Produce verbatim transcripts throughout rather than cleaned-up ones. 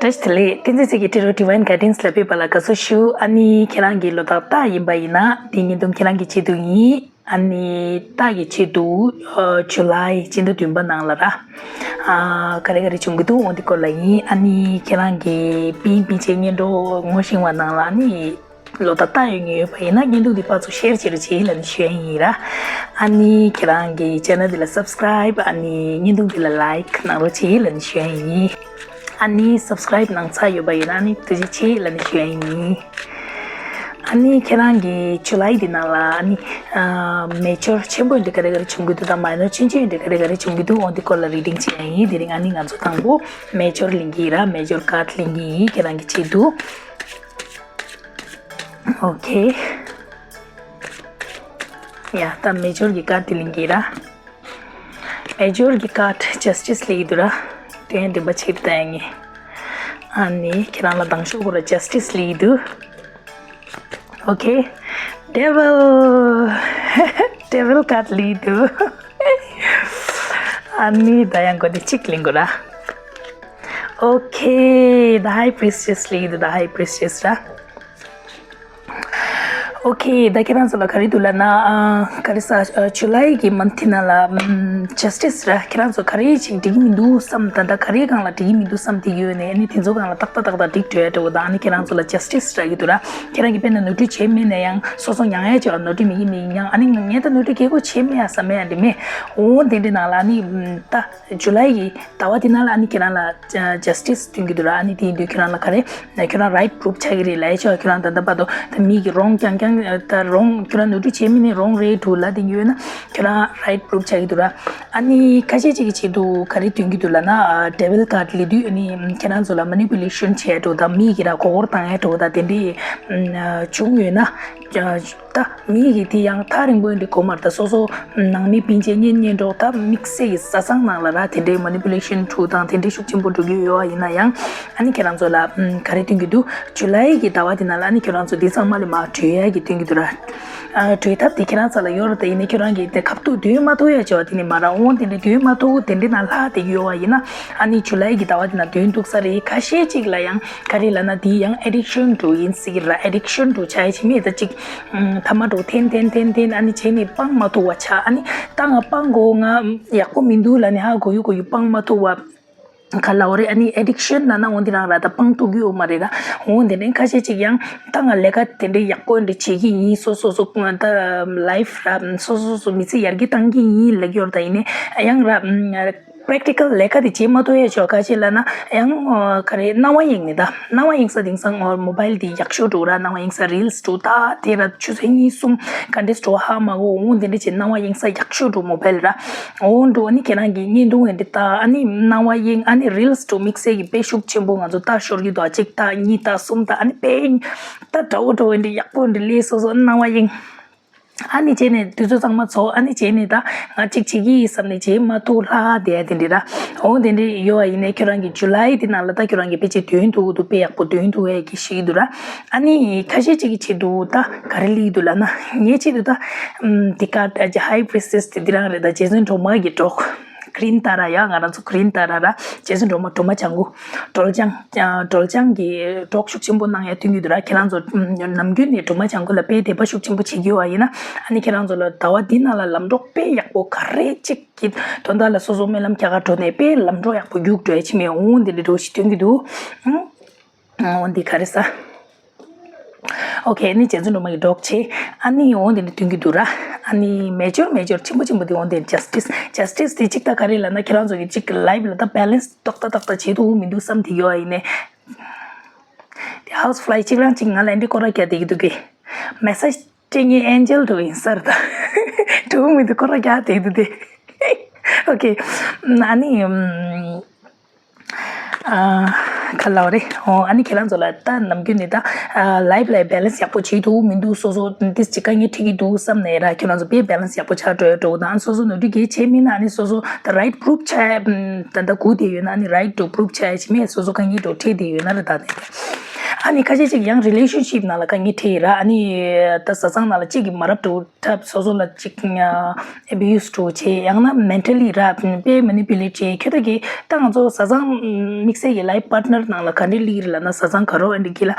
བཀྲ་ཤིས་བདེ་ལེགས། བསྟན་འཛིན་ཚེ་གི་ཊེ་རོ་ཌི་ཝའིན་ག་ཌེན་སི་ལ་ཕེབས་པ་ལ་དགའ་བསུ་ཞུ། ཨ་ནི་ཁྱེད་རང་གི་ལོ་རྟགས་སྟག་ཡིན་པ་ཡིན་ན་འདི་བརྙན་ཐུང་ཁྱེད་རང་གི་ཆེད་དུ་ཡིན། ཨ་ནི་སྟག་གི་ཆེད་དུ་ཨ་ཇུ་ལའི་སྤྱི་ཟླ་བདུན་པ་ནང་ལ་ར། ཨ་ག་རེ་ག་རེ་བྱུང་གི་འདུག་འོ་འདི་སྐོར་ལ་ཡིན། ཨ་ནི་ཁྱེད་རང་གི་སྤུན་སྤུན་མཆེད་གཉེན་གྲོགས་ངོ་ཤེས་པ་ནང་ལ་ཨ་ནི་ལོ་རྟགས་སྟག་ཡོད་མཁན་ཡོད་པ་ཡིན་ན་བརྙན་ཐུང་འདི་ཕར་ཚུར་ཤེར་བྱེད་རོགས་བྱེད་ལབ་ནས་ཞུ་ཡ་ཡིན་ར། ཨ་ནི་ཁྱེད་རང་གི་ཅེ་ནལ་འདི་ལ་སབ་སི་ཀ་རའིབ། ཨ་ནི་བརྙན་ཐུང་འདི་ལ་ལའིཀ་གནང་རོགས་བྱེད་ལབ་ནས་ཞུ་ཡ་ཡིན། ཨ་ནི་སབ་སི་ཀ་རའིབ་གནང་ཚར་ཡོད་པ་ཡིན་ན་ཨ་ནི་ཐུགས་རྗེ་ཆེ་ལབ་ནས་ཞུ་ཡ་ཡིན། ཨ་ནི་ཁྱེད་རང་གི་ཇུ་ལའི་འདི་ནང་ལ་ཨ་ནི་ཨ་མེ་ཇར་ཆེན་པོ་འདི་ག་རེ་ག་རེ་བྱུང་གི་འདུག་དང་མའི་ནར་ཆུང་ཆུང་འདི་ག་རེ་ག་རེ་བྱུང་གི་འདུག་འོ་འདི་སྐོར་ལ་རི་ཌིང་བྱེད་ཡ་ཡིན། དེ་རིང་ཨ་ནི་ང་ཚོ་དང་པོ་མེ་ཇར་ལེན་གྱི་ཡིན་ར། མེ་ཇར་ཀཱར་ཌི་ལེན་གྱི་ཡིན་ཁྱེད་རང་གི་ཆེད་དུ། ཨོ་ཁེ། ཡ་ད་མེ་ཇར་གྱི་ཀཱར་ཌི་འདི་ལེན་གྱི་ར། མེ་ཇར་གྱི་ཀཱར་ཌི་ཇ་སི་ཊི་སི་ལེན་གྱི་འདུག་ར། དོན་འདི་པ་ཆེད་དུ་ཡ་ངེས། ཨ་ནི་ཁྱེད་རང་ལ་དང་ཤོག་གུ་ར་ཇ་སི་ཊི་སི་ལེན་གྱི་འདུག་ཨོ་ཁེ། ཌེ་ཝིལ། ཌེ་ཝིལ་ཀཱར་ཌི་ལེན་གྱི་འདུག་ཨ་ནི་ད་ཡང་གོ་དེ་གཅིག་ལེན་དགོས་ར། ཨོ་ཁེ། ད་ཧའི་པི་རི་སི་ཊི་སི་ལེན་གྱི་འདུག་ད་ཧའི་པི་རི་སི་ཊི་སི་ར། ཨོ་ཁེ། ད་ཁྱེད་རང་ཚོ་ལ་ག་རེ་འདུག་ལབ་ན། ཨ་ག་རེ་ཟ། ཨ་ཇུ་ལའི་གི་མན་ཐི་ནང་ལ་ཨམ་ཇ་སི་ཊི་སི་ར། ཁྱེད་རང་ཚོ་ག་རེ་ཅིག་འགྲིག་གི་མི་འདུག་བསམ། ད་ད་ག་རེ་སྒང་ལ་འགྲིག་གི་མི་འདུག་བསམ་དེ་ཡོད་ནས་ཨ་ནི་དེ་ཚོ་སྒང་ལ་ཏག་ཏག་ཏག་ཏག་འགྲིག་འགྲོ་ཡ་འདྲ་བོ་དང་། ཨ་ནི་ཁྱེད་རང་ཚོ་ལ་ཇ་སི་ཊི་སི་རག་གི་འདུག་ར། ཁྱེད་རང་གི་དཔེར་ན་ནོར་འཁྲུལ་བྱས་མེད་ན་ཡང་སོ་སོ་མྱངས་ཡ་ཅིག་ལ་ནོར་འཁྲུལ་མེད་ཀྱི་མེད་ཀྱི་མྱངས། ཨ་ནི་ངས་ད་ནོར་འཁྲུལ་གལ་ཁོ་བྱས་མེད་ཡ་བསམ་ཡ་འདི་མེད། འོ་དེ་འདྲའི་ནང་ལ་ཨ་ནི་ད་ཇུ་ལའི་གི་ཟླ་བ་འདི་ནང་ལ་ཨ་ནི་ཁྱེད་རང་ལ་ཇ་སི་ཊི་སི་སྟོན་གྱི་འདུག་ར། ཨ་ནི་དེ་ཡིན་དུས་ཁྱོད་རང་ལ་ག་རེ། ཁྱོད་རང་རའིཊ་པུ་རུབ་ཆགས་ཀྱི་རེད་ལབ་ཡ་ཆོག་ཁྱོད་རང་ད་ལྟ་བར་དུ་ད་མི་གིས་རོང་རྐྱང་རྐྱང་ད་རོང་ཁྱོད་རང་ནོར་འཁྲུལ་བྱས་མེད་ནས་རོང་རེད་འདུག་ལབ་དེ་ཡོད་ན་ཁྱོད་རང་རའིཊ་པུ་རུབ་ཆགས་ཀྱི་འདུག་ར། ཨ་ནི་ཁ་ཤས་ཅིག་གི་ཆེད་དུ་ག་རེ་སྟོན་གྱི་འདུག་ལབ་ན། ཌེ་ཝིལ་ཀཱར་ཌི་ལེན་དུས་ཨ་ནི་ཁྱེད་རང་ཚོ་ལ་མ་ནི་པུ་ལེ་ཤན་བྱས་འགྲོ་དང་མི་གིས་ར་མགོ་སྐོར་བཏང་ཡ་འགྲོ་དང་དེ་འདྲའི་བྱུང་ཡོད་ན། ད་མི་གིས་དེ་ཡང་ཐག་རིང་པོ་འདི་གོ་མར་ད་སོ་སོ་ནང་མི་སྤུན་མཆེད་གཉེན་གཉེན་གྲོགས་ད་དམིགས་བསལ་གྱི་བཟའ་ཚང་ནང་ལ་ར་དེ་འདྲའི་མ་ནི་པུ་ལེ་ཤན་འགྲོ་དང་དེ་འདྲའི་ཤུགས་ཆེན་པོ་འགྲོ་གི་ཡོད་པ་ཡིན་ན་ཡང་ཨ་ནི་ཁྱེད་རང་ཚོ་ལ་ཨམ་ག་རེ་སྟོན་གྱི་འདུག་ཇུ་ལའི་གི་ཟླ་བ་དེ་ནང་ལ་ཨ་ནི་ཁྱེད་རང་ཚོ་འདི་ཚང་མ་ལས་མར་གྲོལ་ཡ་གི་སྟོན་གྱི་འདུག་ར། ཨ་གྲོལ་ཐབས་དེ་ཁྱེད་རང་ཚོ་ལ་ཡོད་རེད། ད་ཡིན་ནའི་ཁྱོད་རང་གིས་དེ་ཁ་ཐུག་འདོན་མ་ཐུབ་ཡ་བྱས་པ་དེ་ནི་མ་ར། འོང་དེ་འདྲའི་འདོན་མ་ཐུབ་དེ་འདྲའི་ནང་ལྷག་དེ་ཡོད་པ་ཡིན་ན་ཨ་ནི་ཇུ་ལའི་གི་ཟླ་བ་དེ་ནང་འདོན་ཐུབ་ས་རེད། ཁ་ཤས་ཅིག་ལ་ཡང་ག་རེ་ལབ་ན་དེ་ཡང་ཨེ་ཌིག་ཤན་འགྲོ་ཡིན་ཟེར་གི་ར། ཨེ་ཌིག་ཤན་འགྲོ་ཆགས་ཡ་ཅིག་མེད་ད་ཅིག་ཐ་མ་འགྲོ་འཐེན་འཐེན་འཐེན་འཐེན་ཨ་ནི་བྱས་ནས་སྤང་མ་ཐུབ་པ་ཆགས། ཨ་ནི་ད་ང་སྤང་དགོས། ང་ཡག་པོ་མི་འདུག་ལབ་ནས་ཧ་གོ་ཡུ་གོ་ཡུ་སྤང་མ་ཐུབ་པ་ག་ལབ་དགོས་རེད། ཨ་ནི་ཨེ་ཌིག་ཤན་ལབ་ན་འོ་འདི་རང་ར་ད་སྤང་ཐུབ་ཀྱི་ཡོད་མ་རེད་ར། འོ་དེ་འདྲའི་ཁ་ཤས་ཅིག་ཡང་ད་ང་ལས་ཀ་དེ་འདྲའི་ཡག་པོ་འདྲ་བྱེད་ཀྱི་ཡིན། སོ་སོ་སོ་ད་ལའིཕ་ར་སོ་སོ་སོ་མི་ཚེ་ཡར་རྒྱས་བཏང་གི་ཡིན་ལབ་ཀྱི་ཡོད་རེད། ད་ཡིན་ནའི་ཡང་ར་པེ་རེག་ཊི་ཀལ་ལས་ཀ་དེ་བྱེད་མ་ཐུབ་ཡ་ཆོག་ག་ཅི་ལབ་ན་ཡང་ག་རེ་སྣང་བ་གཡེང་ནི། ད་སྣང་བ་གཡེང་ས་དེང་སང་མོ་བྷའིལ་དེ་ཡག་ཤོས་འགྲོ་ར། སྣང་བ་གཡེང་ས་རིལ་སི་འགྲོ། ད་དེ་ར་ཆུ་ཚོད་གཉིས་གསུམ་ག་འདྲས་འགྲོ་ཧ་མ་གོ། འོ་དེ་འདྲ་བྱེད་སྣང་བ་གཡེང་ས་ཡག་ཤོས་འགྲོ་མོ་བྷའིལ་ར། འོ་འགྲོ་ཨ་ནི་ཁྱེད་རང་གི་བརྙན་ཐུང་འདི་ལྟ་ཨ་ནི་སྣང་བ་གཡེང་ཨ་ནི་རིལ་སི་འགྲོ་དམིགས་བསལ་གྱི་དཔེ་ཤུགས་ཆེན་པོ་ང་ཚོ་ལྟ་ཤོར་གྱི་འདུག་གཅིག་ལྟ་གཉིས་ལྟ་གསུམ་ལྟ་ཨ་ནི་དཔེ་ད་འདྲ་བོ་འདྲ་བོ་འདི་ཡག་པོ་འདི་ལས་སོ་སོ་སྣང་བ་གཡེང་། ཨ་ནི་བྱས་ནས་དུས་ཚོད་གཙང་མ་ཚོགས། ཨ་ནི་བྱས་ནས་ད་ང་གཅིག་བྱེད་ཀྱི་ཡིན་བསམ་ནས་བྱེད་མ་ཐུབ་ལྷག་བསྡད་ཡ་དེ་འདྲ་ར། འོ་དེ་འདྲ་ཡོད་པ་ཡིན་ནའི་ཁྱོད་རང་གི་ཇུ་ལའི་དེ་ནང་ལ་ད་ཁྱོད་རང་གི་དཔེ་ཆ་འདོན་ཐུབ་ཀྱི་འདུག་དཔེ་ཡག་པོ་འདོན་ཐུབ་ཡ་གི་ཤེས་ཀྱི་འདུག་ར། ཨ་ནི་ཁ་ཤས་ཅིག་གི་ཆེད་དུ་ད་ག་རེ་ལབ་ཀྱི་འདུག་ལབ་ན་ངའི་ཆེད་དུ་ད་ཨམ་དེ་ཀ་ཧའི་པི་རི་སི་ཊི་སི་དེ་འདི་རང་རེད། ད་རྗེ་བཙུན་སྒྲོལ་མ་གི་གྲོགས་གྷི་རིན་ཏཱ་ར་ཡ། ང་རང་ཚོ་གྷི་རིན་ཏཱ་ར་ར་རྗེ་བཙུན་སྒྲོལ་མ་སྒྲོལ་མ་ལྗང་གུ་སྒྲོལ་ལྗང་སྒྲོལ་ལྗང་གི་གྲོགས་ཤུགས་ཆེན་པོ་གནང་ཡ་སྟོན་གྱི་འདུག་ར། ཁྱེད་རང་ཚོ་ནམ་རྒྱུན་ནས་སྒྲོལ་མ་ལྗང་གུ་ལ་དཔེ་དད་པ་ཤུགས་ཆེན་པོ་བྱེད་ཀྱི་ཡོད་པ་ཡིན་ན་ཨ་ནི་ཁྱེད་རང་ཚོ་ལ་ཟླ་བ་འདི་ནང་ལ་ལམ་གྲོགས་དཔེ་ཡག་པོ་ག་རེ་གཅིག་གི་དོན་དག་ལ་སོ་སོ་སྨོན་ལམ་རྒྱག་ག་འགྲོ་ནས་དཔེ་ལམ་གྲོགས་ཡག་པོ་རྒྱུགས་འགྲོ་ཡ་ཅིག་མེད་འོང་དེ་འདྲ་འགྲོ་ཞིག་སྟོན་གྱི་འདུག་ཨང་། འོ་འདི་ག་རེ་ཟ། ཨོ་ཁེ། ཨ་ནི་རྗེ་བཙུན་སྒྲོལ་མ་གི་གྲོགས་བྱེད། ཨ་ནི་འོ་འདི་ནི་སྟོན་གྱི་འདུག་ར། ཨ་ནི་མེ་ཇར་མེ་ཇར་ཆེན་པོ་ཆེན་པོ་འདི་འོ་འདི་ཇ་སི་ཊི་སི། ཇ་སི་ཊི་སི་དེ་གཅིག་ད་ག་རེ་ལབ་ན་ཁྱེད་རང་ཚོ་གི་གཅིག་ལའིཕ་ལ་ད་བེ་ལེན་སི་ཏོག་ཏག་ཏག་ཏག་བྱེད་ཐུབ་མི་འདུག་བསམ་དེ་ཡོད་ཨ་ཡིན་ནས། དེ་ཧའུ་སི་ཕུལ་གཅིག་རང་གཅིག་ང་ལ་འདི་སྐོར་ར་རྒྱག་བསྡད་ཀྱི་འདུག་གི། མེ་སེཇ་སྤྲད་མཁན་ཨེན་ཇེལ་འགྲོ་ཡིན་ས་རེད་ད། འགྲོ་མི་འདུག་སྐོར་ར་རྒྱག་བསྡད་ཀྱི་འདུག་དེ། ཨོ་ཁེ། ཨ་ནི། ཨ། ག་ལབ་རེད། ཨོ་ཨ་ནི་ཁྱེད་རང་ཚོ་ལ་ད་ནམ་རྒྱུན་ནས་ད་ཨ་ལའིཕ་ལ་བེ་ལེན་སི་ཡག་པོ་བྱེད་ཐུབ་མི་འདུག་སོ་སོ་འདི་ཅི་དཀའ་ངལ་འཕྲད་ཀྱི་འདུག་བསམ་ནས་ར་ཁྱེད་རང་ཚོ་དཔེ་བེ་ལེན་སི་ཡག་པོ་ཆགས་འགྲོ་ཡ་འགྲོ་དང་སོ་སོ་ནོར་འཁྲུལ་གལ་ཆེ་མིན་ན་ཨ་ནི་སོ་སོ་ད་རའིཊ་པུ་རུབ་ཆགས་ད་ད་སྒུག་བསྡད་ཡོད་ན་ཨ་ནི་རའིཊ་ཏུ་པུ་རུབ་ཆགས་ཡ་ཅི་མེད་སོ་སོ་དཀའ་ངལ་འགྲོ་འཕྲད་བསྡད་ཡོད་ན་ར་ད་ནས། ཨ་ནི་ཁ་ཤས་ཅིག་ཡང་relationship་ནང་ལ་དཀའ་ངལ་འཕྲད་ཡི་ར། ཨ་ནི་ད་བཟའ་ཚང་ནང་ལ་གཅིག་གིས་མ་རབས་འགྲོ་འཁྲབ་སོ་སོ་ལ་ཅིག་abuse་འགྲོ་བྱེད། ཡང་ན་mentally་ར་དཔེ་manipulate་བྱེད། ཁྱོད་ད་གི་ད་ང་ཚོ་བཟའ་ཚང་དམིགས་བསལ་གྱི་life partner་ནང་ལ་ག་འདྲ་ལིར་ལ་ན་བཟའ་ཚང་ག་རོ་ཨ་འདྲ་གི་ལ།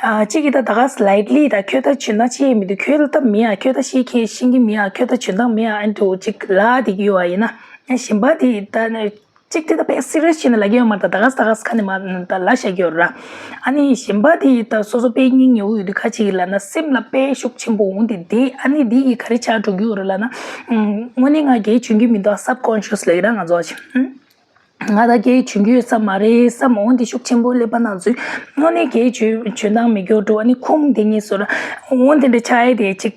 ཨ་གཅིག་གིས་ད་ད་ག་lightly་ད་ཁྱོད་ད་ཇོན་ཐང་ཆེ་མི་འདུག་ཁྱོད་ལ་ད་མི་ཡ་ཁྱོད་ད་ཤེས་མཁན་ཤེས་ཀྱི་མི་ཡ་ཁྱོད་ད་ཇོན་ཐང་མི་ཡ་ཨ་འདྲ་ཅིག་ལ་དེ་གི་ཡོད་བ་ཡིན་ན། ཨ་གཞན་པ་དེ་ད་ནི། གཅིག་དེ་ད་དཔེ་serious་བྱས་ནས་ལབ་ཀྱི་ཡོད་མ་རེད། ད་ད་ག་ས་ད་ག་ས་ཁ་ནས་མ་ད་ལབ་བཞག་གི་ཡོད་ར། ཨ་ནི་གཞན་པ་དེ་ད་སོ་སོ་དཔེ་སྙིང་ཉེ་བོ་ཡོད་དུས་ཁ་ཅིག་ལབ་ན་སེམས་ལ་དཔེ་ཤུགས་ཆེན་པོ་འོང་དེ་དེ་ཨ་ནི་དེ་ཡིས་ག་རེ་ཆགས་འགྲོ་གི་ཡོད་རེད་ལབ་ན། ཨུམ། དངོས་གནས་ང་གལ་ཆུང་གི་མི་འདུག subconscious་ལབ་ཀྱི་ར་ང་ཚོ་ཅིག་ཨུམ། ང་ད་གལ་ཆུང་གི་ཡོད་ས་མ་རེད་བསམ་འོང་དེ་ཤུགས་ཆེན་པོ་སླེབས་པ་ན་ཚོས་དངོས་གནས་གལ་ཆུང་ཆུང་དང་མི་སྐྱོ་འགྲོ་ཨ་ནི་ཁུངས་དེ་ངེས་སོ་ར་འོང་དེ་འདྲ་ཆགས་ཡས་དེ་ཅིག་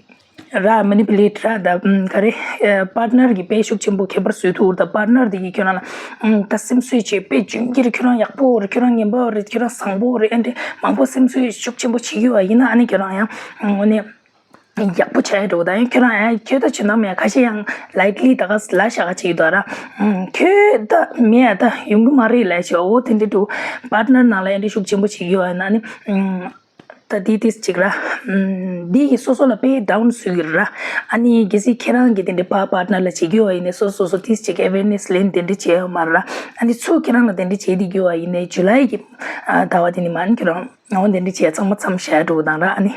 ར་manipulate་ར་ད་ག་རེ་partner་གི་དཔེ་ཤུགས་ཆེན་པོ་ཁྱད་པར་བཟོས་ཐུབ་ད་partner་དེ་གི་ཁྱོད་རང་ལ་ད་སེམས་གསོ་བྱེད་དཔེ་ཇུན་གྱིར་ཁྱོད་རང་ཡག་པོ་རེད། ཁྱོད་རང་ངན་པ་རེད། ཁྱོད་རང་བཟང་པོ་རེད། ཨེ་འདྲ་མང་པོ་སེམས་གསོ་ཤུགས་ཆེན་པོ་བྱེད་ཀྱི་ཡོད་པ་ཡིན་ན་ཨ་ནི་ཁྱོད་རང་ཡང་དངོས་གནས་ཡག་པོ་བྱས་འགྲོ་ད་ཡང་ཁྱོད་རང་ཡང་ཁྱོད་ད་ཇོན་ཐང་མེད་ཁ་ཤས་ཡང་lightly་ད་ག་ལ་བཞག་ག་བྱེད་ཀྱི་འདུག་ར། ཁྱོད་ད་མེད་ད་ཡོང་གི་མ་རེད་ལབ་བྱས་འོ་དེ་འདྲ་འདུག partner་ནང་ལ་ཨེ་འདྲ་ཤུགས་ཆེན་པོ་བྱེད་ཀྱི་ཡོད་པ་ཡིན་ན་ཨ་ནི། ད་འདི་ཏིས་ཅིག་ར། འདི་ཡིས་སོ་སོ་ལ་དཔེ་down་བཟོ་གི་ར། ཨ་ནི་གལ་སྲིད་ཁྱེད་རང་གིས་དེ་འདྲའི་ཕ་partner་ལ་བྱེད་ཀྱི་ཡོད་པ་ཡིན་ནའི་སོ་སོ་སོ་ཏིས་ཅིག་awareness་ལེན་དེ་འདྲ་བྱས་ཡོད་མ་ར། ཨ་ནི་ཚུར་ཁྱེད་རང་ལ་དེ་འདྲ་བྱེད་དེ་གི་ཡོད་པ་ཡིན་ནའི་July་གི་ཟླ་བ་དེ་ནི་མ་ནི་ཁྱེད་རང་འོ་དེ་འདྲ་བྱས་ཚང་མ་མཚམས་བཞག་འགྲོ་དང་ར། ཨ་ནི་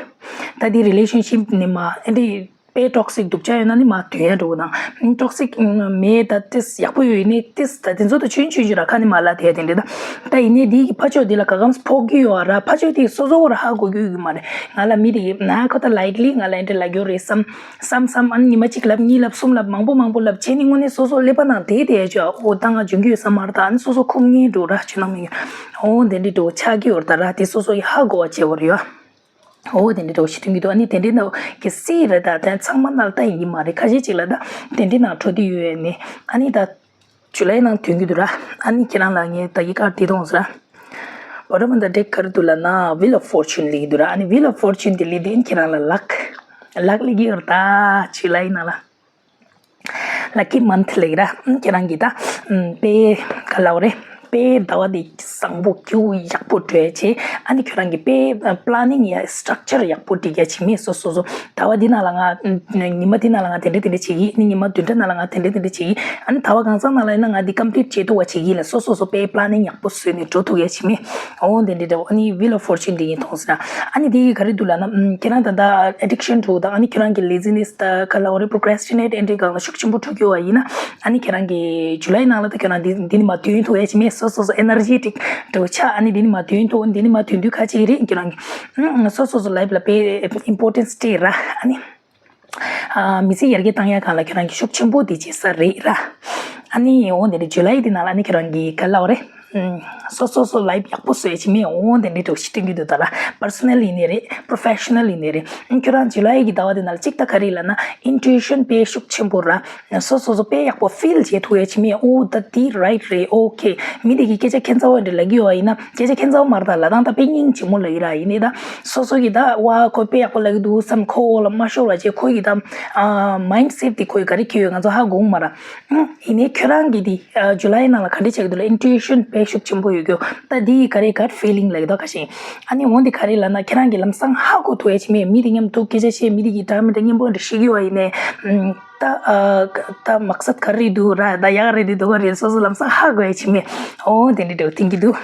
ད་འདི་relationship་ནི་མ་ཨེ་འདྲ་དཔེ་toxic་སྡུག་ཅག་ཡོད་ན་ནི་མ་དོན་ཡ་འགྲོ་དང་toxic་མེད་ད་ཏིས་ཡག་པོ་ཡོད་ཡིན་ནའི་ཏིས་ད་དེ་ཚོ་ད་ཆུན་ཆུན་ཆུན་ར་ཁ་ནི་མ་ལ་དེ་དེ་འདྲ་ད་ད་ཡིན་ནའི་འདི་གི་ཕ་ཕྱོགས་འདི་ལ་ག་གམ་ཕོག་གི་ཡོད་ར། ཕ་ཕྱོགས་དེ་སོ་སོ་བོ་ར་ཧ་གོ་གི་ཡོད་གི་མ་རེད། ང་ལ་མི་དེ་ཡིན་ན་ཁོ་ད་lightly་ང་ལ་ཨེ་འདྲ་ལབ་ཀྱི་ཡོད་རེད་བསམ། བསམ་བསམ་ཨ་ནི་ཉི་མ་གཅིག་ལབ་གཉིས་ལབ་གསུམ་ལབ་མང་པོ་མང་པོ་ལབ་བྱས་ནི་དངོས་གནས་སོ་སོ་ཀླད་པ་ནང་དེ་དེ་ཅོ་ཨོ་ད་ང་འཇོན་གྱི་ཡོད་ས་མ་རེད། ད་ཨ་ནི་སོ་སོ་ཁུག་ངེས་འགྲོ་ར་ཆུ་ནང་མི་ཡོད་ཨོ་དེ་འདྲི་འགྲོ་ཆགས་ཀྱི་ཡོད་རེད། ད་ར་དེ་སོ་སོ་ཡི་ཧ་གོ་བ་བྱེད་བར་ཡོད་ཨོ་དེ་འདྲི་འགྲོ་ཞིག་ཐོན་གྱི་འདུག་ཨ་ནི་དེ་འདྲི་འདྲ་གི་སི་རེད། ད་དེ་ཚང་མ་ནང་ལ་ད་ཡིན་གྱི་མ་རེད། ཁ་ཤས་ཅིག་ལ་ད་དེ་འདྲི་ནང་འགྲོ་དུས་ཡོད་ནི་ཨ་ནི་ད་ཇུ་ལའི་ནང་ཐོན་གྱི་འདུག་ར། ཨ་ནི་ཁྱེད་རང་ལ་ངས་ད་ཡི་གར་དེ་མཐོང་སོང་ར། Bottom of the deck་ག་རེ་འདུག་ལབ་ན་Wheel of Fortune་ལེགས་འདུག་ར། ཨ་ནི་Wheel of Fortune་དེ་ལེགས་དེ་ཨ་ནི་ཁྱེད་རང་ལ་luck luck་ལེགས་ཀྱི་ཡོད་རེད། ད་ཇུ་ལའི་ནང་ལ་lucky month་ལེགས་ར། ཨ་ནི་ཁྱེད་རང་གིས་ད་དཔེ་ག་ལབ་རེད། དཔེ་ཟླ་བ་འདི་བཟང་པོ་སྐྱིད་པོ་ཡག་པོ་འགྲོ་ཡ་བྱེད། ཨ་ནི་ཁྱོད་རང་གིས་དཔེ་planning་ཡ་structure་ཡག་པོ་སྒྲིག་ཡ་བྱེད་མི་སོ་སོ་སོ་ཟླ་བ་འདི་ནང་ལ་ང་ཉི་མ་འདི་ནང་ལ་ང་དེ་འདྲ་དེ་འདྲ་བྱེད་ཀྱི། ཨ་ནི་ཉི་མ་བདུན་ཕྲག་ནང་ལ་ང་དེ་འདྲ་དེ་འདྲ་བྱེད་ཀྱི། ཨ་ནི་ཟླ་བ་གང་ཚང་ནང་ལ་ཡིན་ན་ང་འདི་complete་བྱེད་ཐུབ་པ་བྱེད་ཀྱི་ལ་སོ་སོ་སོ་དཔེ་planning་ཡག་པོ་བཟོས་ནས་འགྲོ་ཐུབ་ཡ་བྱེད་མི་ཨོ་དེ་འདྲ་འདྲ་བོ། ཨ་ནི་Wheel of Fortune་འདི་ཡིན་མཐོང་ཟེར་ན་ཨ་ནི་འདི་ག་རེ་འདུག་ལབ་ན་ཁྱེད་རང་ད་ལྟ་addiction་འགྲོ་དང་ཨ་ནི་ཁྱོད་རང་གི་laziness་ད་ག་ལ་འོ་རེ་procrastinate་ཨེ་འདྲའི་སྒང་ལ་ཤུགས་ཆེན་པོ་འགྲོ་གི་ཡོད་པ་ཡིན་ན་ཨ་ནི་ཁྱེད་རང་གི་July་ནང་ལ་ད་ཁྱོད་རང་འདི་འདི་ནི་མ་དོན་ཐུབ་ཡ་བྱེད་མི་སོ་སོ་སོ་energetic་འགྲོ་ཆགས། ཨ་ནི་འདི་ནི་མ་དོན་ཐུབ་འདི་ནི་མ་དོན་དུས་ཁ་ཅིག་རེད། ཁྱོད་རང་གི་སོ་སོ་སོ་life་ལ་དཔེ་importance་སྤྲད་ར། ཨ་ནི་ཨ་མི་ཚེ་ཡར་རྒྱས་བཏང་ཡ་གང་ལ་ཁྱོད་རང་གི་ཤུགས་ཆེན་པོ་དེ་བྱེད་ས་རེད་ར། ཨ་ནི་འོ་དེ་འདྲ་July་དེ་ནང་ལ་ཨ་ནི་ཁྱོད་རང་གི་ག་ལབ་རེད། ཨུམ། སོ་སོ་སོ་life་ཡག་པོ་བཟོས་བྱེད་མི་འོ་དེ་འདྲ་འགྲོ་ཤི་སྟོན་གྱི་འདུག་ད་ལ་personal་ཡིན་ནའི་རེད། professional་ཡིན་ནའི་རེད། ཨ་ཁྱོད་རང་July་གི་ཟླ་བ་དེ་ནང་ལ་གཅིག་ད་ག་རེད་ལབ་ན་intuition་དཔེ་ཤུགས་ཆེན་པོ་ར། སོ་སོ་སོ་དཔེ་ཡག་པོ་feel་བྱེད་ཐུབ་ཡ་བྱེད་མི་འོ་ད་དེ་right་རེད། okay་མི་དེ་གི་སྐད་ཆ་ཁྱད་མཚར་བ་འདྲ་ལབ་ཀྱི་ཡོད་པ་ཡིན་ན་སྐད་ཆ་ཁྱད་མཚར་བ་མ་རེད། ད་ལ་དང་ད་དཔེ་སྙིང་རྗེ་མོ་ལབ་ཀྱི་ར། ཡིན་ནའི་ད་སོ་སོ་གི་ད་ཝ་ཁོ་དཔེ་ཡག་པོ་ལབ་ཀྱི་འདུག་བསམ་ཁོ་འོག་ལ་མ་ཤོར་བ་བྱས་ཁོ་གི་ད་mindset་དེ་ཁོ་གི་ག་རེ་ཁྱེར་ཡོད་ང་ཚོ་ཧ་གོ་མ་ར། ཨང་། ཡིན་ནའི་ཁྱོད་རང་གི་དེ་ཨ་July་ནང་ལ་ག་འདྲ་ཆགས་ཀྱི་འདུག་ལ་intuition་དཔེ་ཤུགས་ཆེན་པོ་ཡོད་རྒྱུ། ད་དེ་ཡི་ག་རེ་gut feeling་ལབ་ཀྱི་འདུག་ཁ་ཤས། ཨ་ནི་འོན་ཏེ་ག་རེ་ལབ་ན་ཁྱེད་རང་གི་ལམ་སང་ཧ་གོ་ཐུབ་ཡ་བྱེད་མི་མི་དེ་མཉམ་དུ་སྐད་ཆ་བཤད་མི་དེ་གི་འདྲ་མི་འདྲ་སྙན་པོ་འདྲ་ཤེས་ཀྱི་ཡོད་ཡིན་ནའི། ཨམ། ད་ཨ་ད་མག་སད་ག་རེ་འདུག་ར་ད་ཡག་རེད་འདུག་ག་རེད་སོ་སོ་ལམ་སང་ཧ་གོ་ཡ་བྱེད་མི་འོ་དེ་འདྲ་འདྲ་བོ་ཐིང་གི་འདུག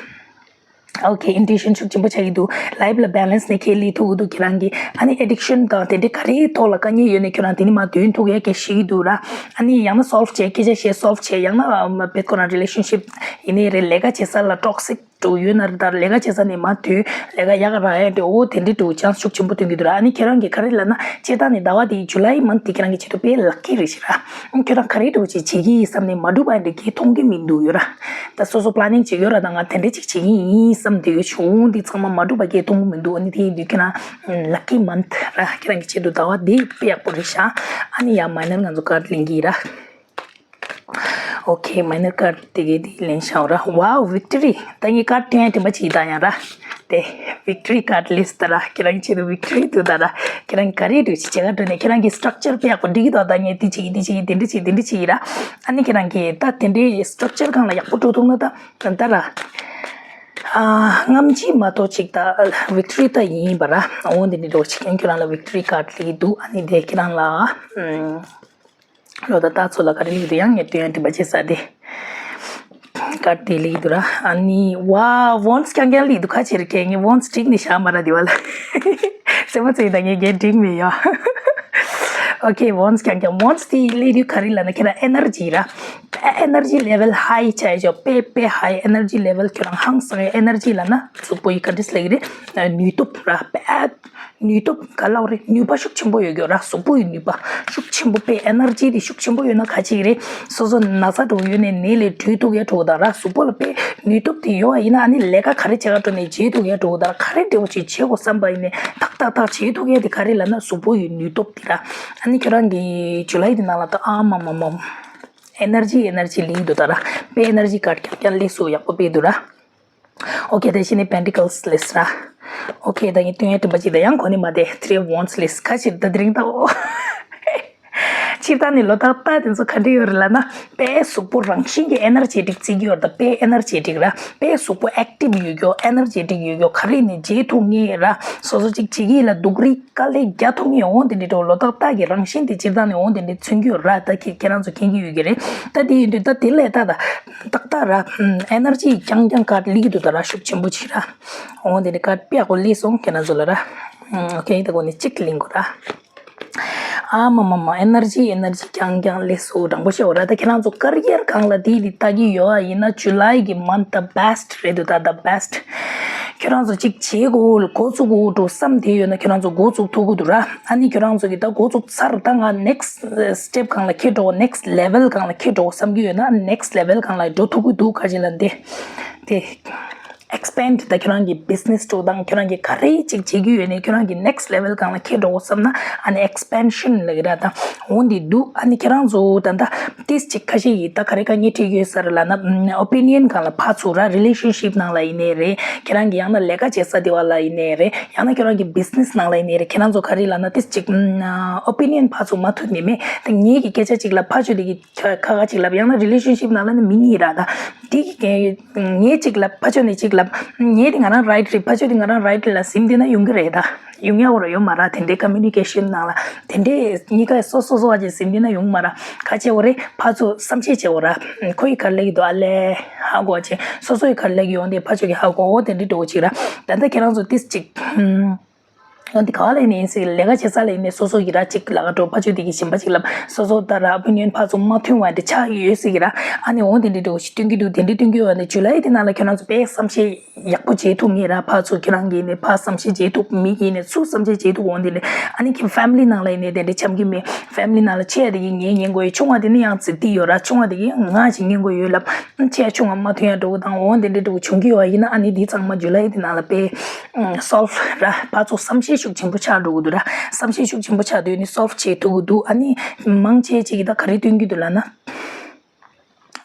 Okay, intuition་ཤུགས་ཆེན་པོ་ཆགས་ཀྱི་འདུག life་ལ་balance་ནས་ཁྱེད་ལས་ཐུབ་ཀྱི་འདུག་ཁྱེད་རང་གིས་ཨ་ནི་addiction་དང་དེ་འདྲའི་ག་རེའི་ཐོག་ལ་དཀའ་ངལ་ཡོད་ནས་ཁྱོད་རང་དེ་ནི་མ་དོན་ཐུག་ཡ་སྐད་ཤེས་ཀྱི་འདུག་ར། ཨ་ནི་ཡང་ན་solve་བྱས་སྐད་ཆ་བཤད་solve་བྱས་ཡང་ན་བེད་ཁོ་རང་relationship་ཡིན་ནའི་རེད་ལས་ཀ་བྱེད་ས་ལ་toxic་འགྲོ་ཡོད་ན་རེད། ད་ལས་ཀ་བྱེད་ས་ནས་མ་དོན་ལས་ཀ་ཡག་རག་ཡ་འདྲ་འོ་དེ་འདྲའི་འགྲོ་chance་ཤུགས་ཆེན་པོ་ཐོན་གྱི་འདུག་ར། ཨ་ནི་ཁྱེད་རང་གིས་ག་རེ་ལབ་ན་སྤྱིར་བཏང་ནས་ཟླ་བ་དེའི་July month་དེ་ཁྱེད་རང་གི་ཆེད་དུ་དཔེ་lucky་རེད་ཤག་ར། ཁྱོད་རང་ག་རེ་འདྲ་བོ་ཅིག་བྱེད་ཀྱི་ཡིན་བསམ་ནས་མ་འགྲུབ་པ་འདྲ་གི་མཐོང་གི་མི་འདུག་ཡོད་ར། ད་སོ་སོ་planning་བྱེད་ཡོད་ར། ད་ང་དེ་འདྲ་ཅིག་བྱེད་ཀྱི་ཡིན་བསམ་དེ་ཡོད་བྱུང་འདི་ཚང་མ་མ་འགྲུབ་པ་གི་མཐོང་གི་མི་འདུག་ཨ་ནི་དེ་ཡིན་དུས་ཁྱེད་རང་lucky month་ར། ཁྱེད་རང་གི་ཆེད་དུ་ཟླ་བ་འདི་དཔེ་ཡག་པོ་རེད་ཤག་ཨ་ནི་ཡང་minor་ང་ཚོ་card་ལེན་གྱི་ཡིན་ར། Okay, minor card་དེ་གའི་དེ་ལེན་བཞག་ར། Wow, victory། ད་ངའི་card་དེ་ཡང་དེ་འདྲ་ཅིག་ད་ཡང་ར། དེ་victory card་list་ར། ཁྱེད་རང་ཆེད་དུ་victory་འདུག་ད་ར། ཁྱེད་རང་ག་རེ་འདྲ་ཅིག་བྱེད་ག་འགྲོ་ནས་ཁྱེད་རང་གི་structure་དཔེ་ཡག་པོ་འགྲིག་གི་འདུག་ད་ངས་དེ་བྱེད་ཀྱི་དེ་བྱེད་ཀྱི་དེ་འདྲ་བྱེད་དེ་འདྲ་བྱེད་ཀྱི་ར། ཨ་ནི་ཁྱེད་རང་གི་ད་དེ་འདྲའི་structure་སྒང་ལ་ཡག་པོ་འགྲོ་ཐུབ་ན་ད་ད་ར། ཨ། སྔ་ཕྱི་མ་གཏོགས་ཅིག་ད་ཝིག་ཊོ་རི་ད་ཡིན་པ་ར། འོ་འདི་ནི་འགྲོ་ཅིག་ཁྱོད་རང་ལ་ཝིག་ཊོ་རི་ཀཌ་ལི་འདུག་ཨ་ནི་དེ་ཁྱེད་རང་ལ་ཨ། ལོ་ད་ལྟ་ཚོ་ལ་ག་རེ་ལིག་འདུག་ཡང་ངས་སྟོན་ཡ་དེ་པ་ཅེ་ས་དེ། ཀཌ་དེ་ལིག་འདུག་ར། ཨ་ནི་ཝ་ཝོན་སི་རྐྱང་རྐྱང་ལིག་འདུག་ཁ་ཕྱིར་ཁྱེད་ངས་ཝོན་སི་བསྒྲིགས་ནས་བཞག་མ་ར་དེ་བ་ལ། སེམས་པ་ཚེ་ད་ངས་རྒྱན་བསྒྲིགས་མེད་ཡ། ཨོ་ཁེ། ཝོན་སི་རྐྱང་རྐྱང་ཝོན་སི་དེ་ལིག་འདུག་ག་རེ་ལབ་ན་ཁྱེད་རང་ཨེ་ནར་ཇི་ར། ཨེ་ནར་ཇི་ལེ་ཝལ་ཧའི་ཆགས་ཡོད་ཆོག་དཔེ་དཔེ་ཧའི་ཨེ་ནར་ཇི་ལེ་ཝལ་ཁྱོད་རང་ཧང་སང་ཡ་ཨེ་ནར་ཇི་ལབ་ན་གཟུགས་པོ་ཡི་ག་འདྲ་ལབ་ཀྱི་རེད། ནུས་སྟོབས་ར་དཔེ། ནུས་སྟོབས་ག་ལབ་རེད། ནུས་པ་ཤུགས་ཆེན་པོ་ཡོད་རྒྱུ་ར། གཟུགས་པོ་ཡི་ནུས་པ་ཤུགས་ཆེན་པོ་དཔེ་ཨེ་ནར་ཇི་དེ་ཤུགས་ཆེན་པོ་ཡོད་ན་ག་ཅིག་རེད། སོ་སོ་ན་ཚ་འགྲོ་ཡོད་ནས་ནད་ལས་གྲོལ་ཐུབ་ཡ་འགྲོ་གི་ད་ར། གཟུགས་པོ་ལ་དཔེ་ནུས་སྟོབས་དེ་ཡོད་པ་ཡིན་ན་ཨ་ནི་ལས་ཀ་ག་རེ་བྱེད་ག་འགྲོ་ནས་བྱེད་ཐུབ་ཡ་འགྲོ་གི་ད་ར། ག་རེ་འདྲ་བོ་ཅིག་བྱེད་དགོས་བསམ་པ་ཡིན་ནས་ཏག་ཏག་ཏག་བྱེད་ཐུབ་ཡ་དེ་ག་རེ་ལབ་ན་གཟུགས་པོ་ཡི་ནུས་སྟོབས་དེ་ར། ཨ་ནི་ཁྱོད་རང་གི་ཇུ་ལའི་དེ་ནང་ལ་ད་ཨ་མ་མ་མ། ཨེ་ནར་ཇི་ཨེ་ནར་ཇི་ལིག་འདུག་ད་ར། དཔེ་ཨེ་ནར་ཇི་ཀཌ་རྐྱང་རྐྱང་ལིག་སུ་ཡག་པོ་དཔེ་འདུག་ར། ཨོ་ཁེ། དེ་བཞིན་ནི་པེན་ཊི་ཀལ་སི་ལིག་ར། ཨོ་ཁེ། ད་ངས་སྟོན་ཡ་དྲི་མ་ཅིག་ད་ཡང་གོ་ནི་མ་དེ་ཐི་རི་ཝོན་སི་ལིག་ཁ་ཕྱིར་ད་དེ་རིང་ད་འོ། ཕྱིར་ད་ནི་ལོ་ཏག་ཏག་དེ་ཚོ་ག་འདྲ་ཡོད་རེད་ལབ་ན། དཔེ་གཟུགས་པོ་རང་བཞིན་གྱི་ཨེ་ནར་ཇེ་ཊིག་བརྩི་གི་ཡོད་རེད། ད་དཔེ་ཨེ་ནར་ཇེ་ཊིག་ར། དཔེ་གཟུགས་པོ་ཨེག་ཊིབ་ཡོད་རྒྱུ་ཨེ་ནར་ཇེ་ཊིག་ཡོད་རྒྱུ་ག་རེ་ནས་བྱེད་ཐུབ་ངེས་ར། སོ་སོ་ཅིག་བྱེད་ཀྱི་ལ་སྡུག་རུས་དཀའ་ལས་རྒྱག་ཐུབ་ངེས། འོང་དེ་འདྲའི་འགྲོ་ལོ་ཏག་ཏག་གི་རང་བཞིན་དེ་སྤྱིར་བཏང་ནས་འོང་དེ་འདྲའི་མཚོན་གྱི་ཡོད་ར། ད་ཁྱེད་ཁྱེད་རང་ཚོ་མཁྱེན་གྱི་ཡོད་ཀྱི་རེད། ད་དེ་ཡིན་དུས་ད་དེ་ལས་ད་ད་ཏག་ཏག་ར། ཨེ་ནར་ཇི་རྐྱང་རྐྱང་ཀཌ་ལིག་འདུག་ད་ར། ཤུགས་ཆེན་པོ་ཅིག་ར། འོང་དེ་འདྲའི་ཀཌ་དཔེ་ཡག་པོ་ལིག་སོང་ཁྱེད་རང་ཚོ་ལ་ར། ཨོ་ཁེ། ད་གོ་ནས་གཅིག་ལིག་གོ་ར། ཨ་མ་མ་མ། ཨེ་ནར་ཇི་ཨེ་ནར་ཇི་རྐྱང་རྐྱང་ལིག་སོང་དྲང་པོ་བཤད་འོ་ར། ད་ཁྱེད་རང་ཚོ་ཀེ་རི་ཡར་སྒང་ལ་དེ་དེ་ལྟ་གི་ཡོད་ཨ་ཡིན་ན་ཇུ་ལའི་གི་མན་ཐི་ད་བྷེ་སི་ཊི་རེད་འདུག་ད། ད་བྷེ་སི་ཊི། ཁྱོད་རང་ཚོ་གཅིག་བྱེད་དགོས་འགོ་བཙུགས་དགོས་འགྲོ་བསམ་དེ་ཡོད་ན་ཁྱོད་རང་ཚོ་འགོ་བཙུགས་ཐུབ་ཀྱི་འདུག་ར། ཨ་ནི་ཁྱོད་རང་ཚོ་གི་ད་འགོ་བཙུགས་ཚར། ད་ང་ནེག་སི་ཊི་སི་ཊེབ་སྒང་ལ་འཁྱེར་འགྲོ་ནེག་སི་ཊི་ལེ་ཝལ་སྒང་ལ་འཁྱེར་འགྲོ་བསམ་གྱི་ཡོད་ན་ནེག་སི་ཊི་ལེ་ཝལ་སྒང་ལ་འགྲོ་ཐུབ་ཀྱི་འདུག་ག་ཅི་ལབ་ན་དེ་དེ། ཨེག་སི་པེན་ཌི་ད་ཁྱོད་རང་གི་བི་ཛི་ནེ་སི་འགྲོ་དང་ཁྱོད་རང་གི་ག་རེ་ཅིག་བྱེད་ཀྱི་ཡོད་ནས་ཁྱོད་རང་གི་ནེག་སི་ཊི་ལེ་ཝལ་སྒང་ལ་འཁྱེར་འགྲོ་བསམ་ན་ཨ་ནི་ཨེག་སི་པེན་ཤན་ལབ་ཀྱི་ར། ད་འོ་འདི་འདུག་ཨ་ནི་ཁྱེད་རང་ཚོ་ད་ད་ཏིས་ཅིག་ཁ་ཤས་ཡིས་ད་ག་རེ་ག་ངས་ཁྲིད་ཡོད་ས་རེད་ལབ་ན། ཨོ་པི་ནི་ཡན་སྒང་ལ་ཕར་ཚུར་ར། རི་ལེ་ཤན་ཤིབ་ནང་ལ་ཡིན་ནའི་རེད། ཁྱེད་རང་གི་ཡང་ན་ལས་ཀ་བྱེད་ས་དེ་བ་ལ་ཡིན་ནའི་རེད། ཡང་ན་ཁྱེད་རང་གི་བི་ཛི་ནེ་སི་ནང་ལ་ཡིན་ནའི་རེད། ཁྱེད་རང་ཚོ་ག་རེ་ལབ་ན་ཏིས་ཅིག་ཨོ་པི་ནི་ཡན་ཕར་ཚུར་མ་མཐུན་ནི་མེད། ད་ངེད་ཀྱི་སྐད་ཆ་ཅིག་ལབ་ཕར་ཕྱོགས་དེ་གི་ཁ་ཁ་ཁ་ཅིག་ལབ། ཡང་ན་རི་ལེ་ཤན་ཤིབ་ནང་ལ་ནི་མི་གཉིས་ར། ད་དེ་གི་ངས་ཅིག་ལབ་ཕར་ཕྱོགས་ནས་ཅིག་ལབ། ངས་དེ་ང་རང་རའིཊ་རེད། ཕར་ཕྱོགས་དེ་ང་རང་རའིཊ་རེད་ལབ་ཟིན་བསྡད་ན་ཡོང་གི་རེད་ད། ཡོང་ཡ་འོ་ར་ཡོད་མ་ར། དེ་འདྲའི་ཀོ་མུ་ནི་ཀེ་ཤན་ནང་ལ་དེ་འདྲའི་གཉིས་ཀ་སོ་སོ་སོ་བ་ཅིག་ཟིན་བསྡད་ན་ཡོང་མ་ར། ག་ཅི་འོ་རེད། ཕར་ཚུར་བསམ་ཤེས་བྱེད་འོ་ར། ཁོ་ཡི་ག་རེ་ལབ་ཀྱི་འདུག་ཨ་ལས་ཧ་གོ་བྱེད། སོ་སོ་ཡི་ག་རེ་ལབ་ཀྱི་ཡོང་དེ་ཕར་ཕྱོགས་ཀྱི་ཧ་གོ་འོ་དེ་འདྲའི་འགྲོ་བོ་ཅིག་ར། ད་ལྟ་ཁྱེད་རང་ཚོ་ཏིས་ཅིག་འོ་འདི་ག་བ་ལ་ཡིན་ནའི་ཡིན་སྲིད། ལས་ཀ་བྱེད་ས་ལ་ཡིན་ནའི་སོ་སོ་ཡི་ར་ཅིག་ལ་ཀ་འགྲོ་ཕར་ཕྱོགས་དེ་གི་གཞན་པ་ཅིག་ལབ། སོ་སོ་ད་ར་ཨོ་པི་ནི་ཡན་ཕར་ཚུར་མ་མཐུན་བ་འདི་ཆགས་ཡོད་སྲིད་ཀྱི་ར། ཨ་ནི་འོ་དེ་འདྲའི་འགྲོ་བོ་ཞིག་སྟོན་གྱི་འདུག་དེ་འདྲའི་སྟོན་གྱི་ཡོད་པ་ནི་ཇུ་ལའི་དེ་ནང་ལ་ཁྱེད་རང་ཚོ་དཔེ་བསམ་ཤེས་ཡག་པོ་བྱེད་ཐུབ་ངེས་ར། ཕར་ཚུར་ཁྱེད་རང་གིས་ནས་ཕར་བསམ་ཤེས་བྱེད་ཐུབ། མི་གིས་ནས་ཚུར་བསམ་ཤེས་བྱེད་ཐུབ། འོ་འདི་ལས་ཨ་ནི་ཁྱེད་ཕེ་མི་ལི་ནང་ལ་ཡིན་ནའི་དེ་འདྲའི་འཆམ་གྱི་མེད། ཕེ་མི་ལི་ནང་ལ་ཆེ་ཡ་དེ་གིས་ངས་ཉན་དགོས་ཡ། ཆུང་བ་དེ་ནི་ཡང་ཚིག་དེ་ཡོད་ར། ཆུང་བ་དེ་གིས་ང་ཞིག་ཉན་དགོས་ཡོད་ལབ། ཆེ་ཡ་ཆུང་བ་མ་མཐུན་ཡ་འགྲོ་གི་དང་འོ་དེ་འདྲའི་འགྲོ་གི་བྱུང་གི་ཡོད་པ་ཡིན་ན་ཨ་ནི་འདི་ཚང་མ་ཇུ་ལའི་དེ་ནང་ལ་དཔེ་སོལ་ཝི་ར། ཕར་ཚུར་བསམ་ཤེས་ཤུགས་ཆེན་པོ་ཆགས་འགྲོ་གི་འདུག་ར། བསམ་ཤེས་ཤུགས་ཆེན་པོ་ཆགས་དུས་ནི་སོལ་ཝི་བྱེད་ཐུབ་ཀྱི་འདུག་ཨ་ནི་མང་ཆེ་ཅིག་གིས་ད་ག་རེ་སྟོན་གྱི་འདུག་ལབ་ན།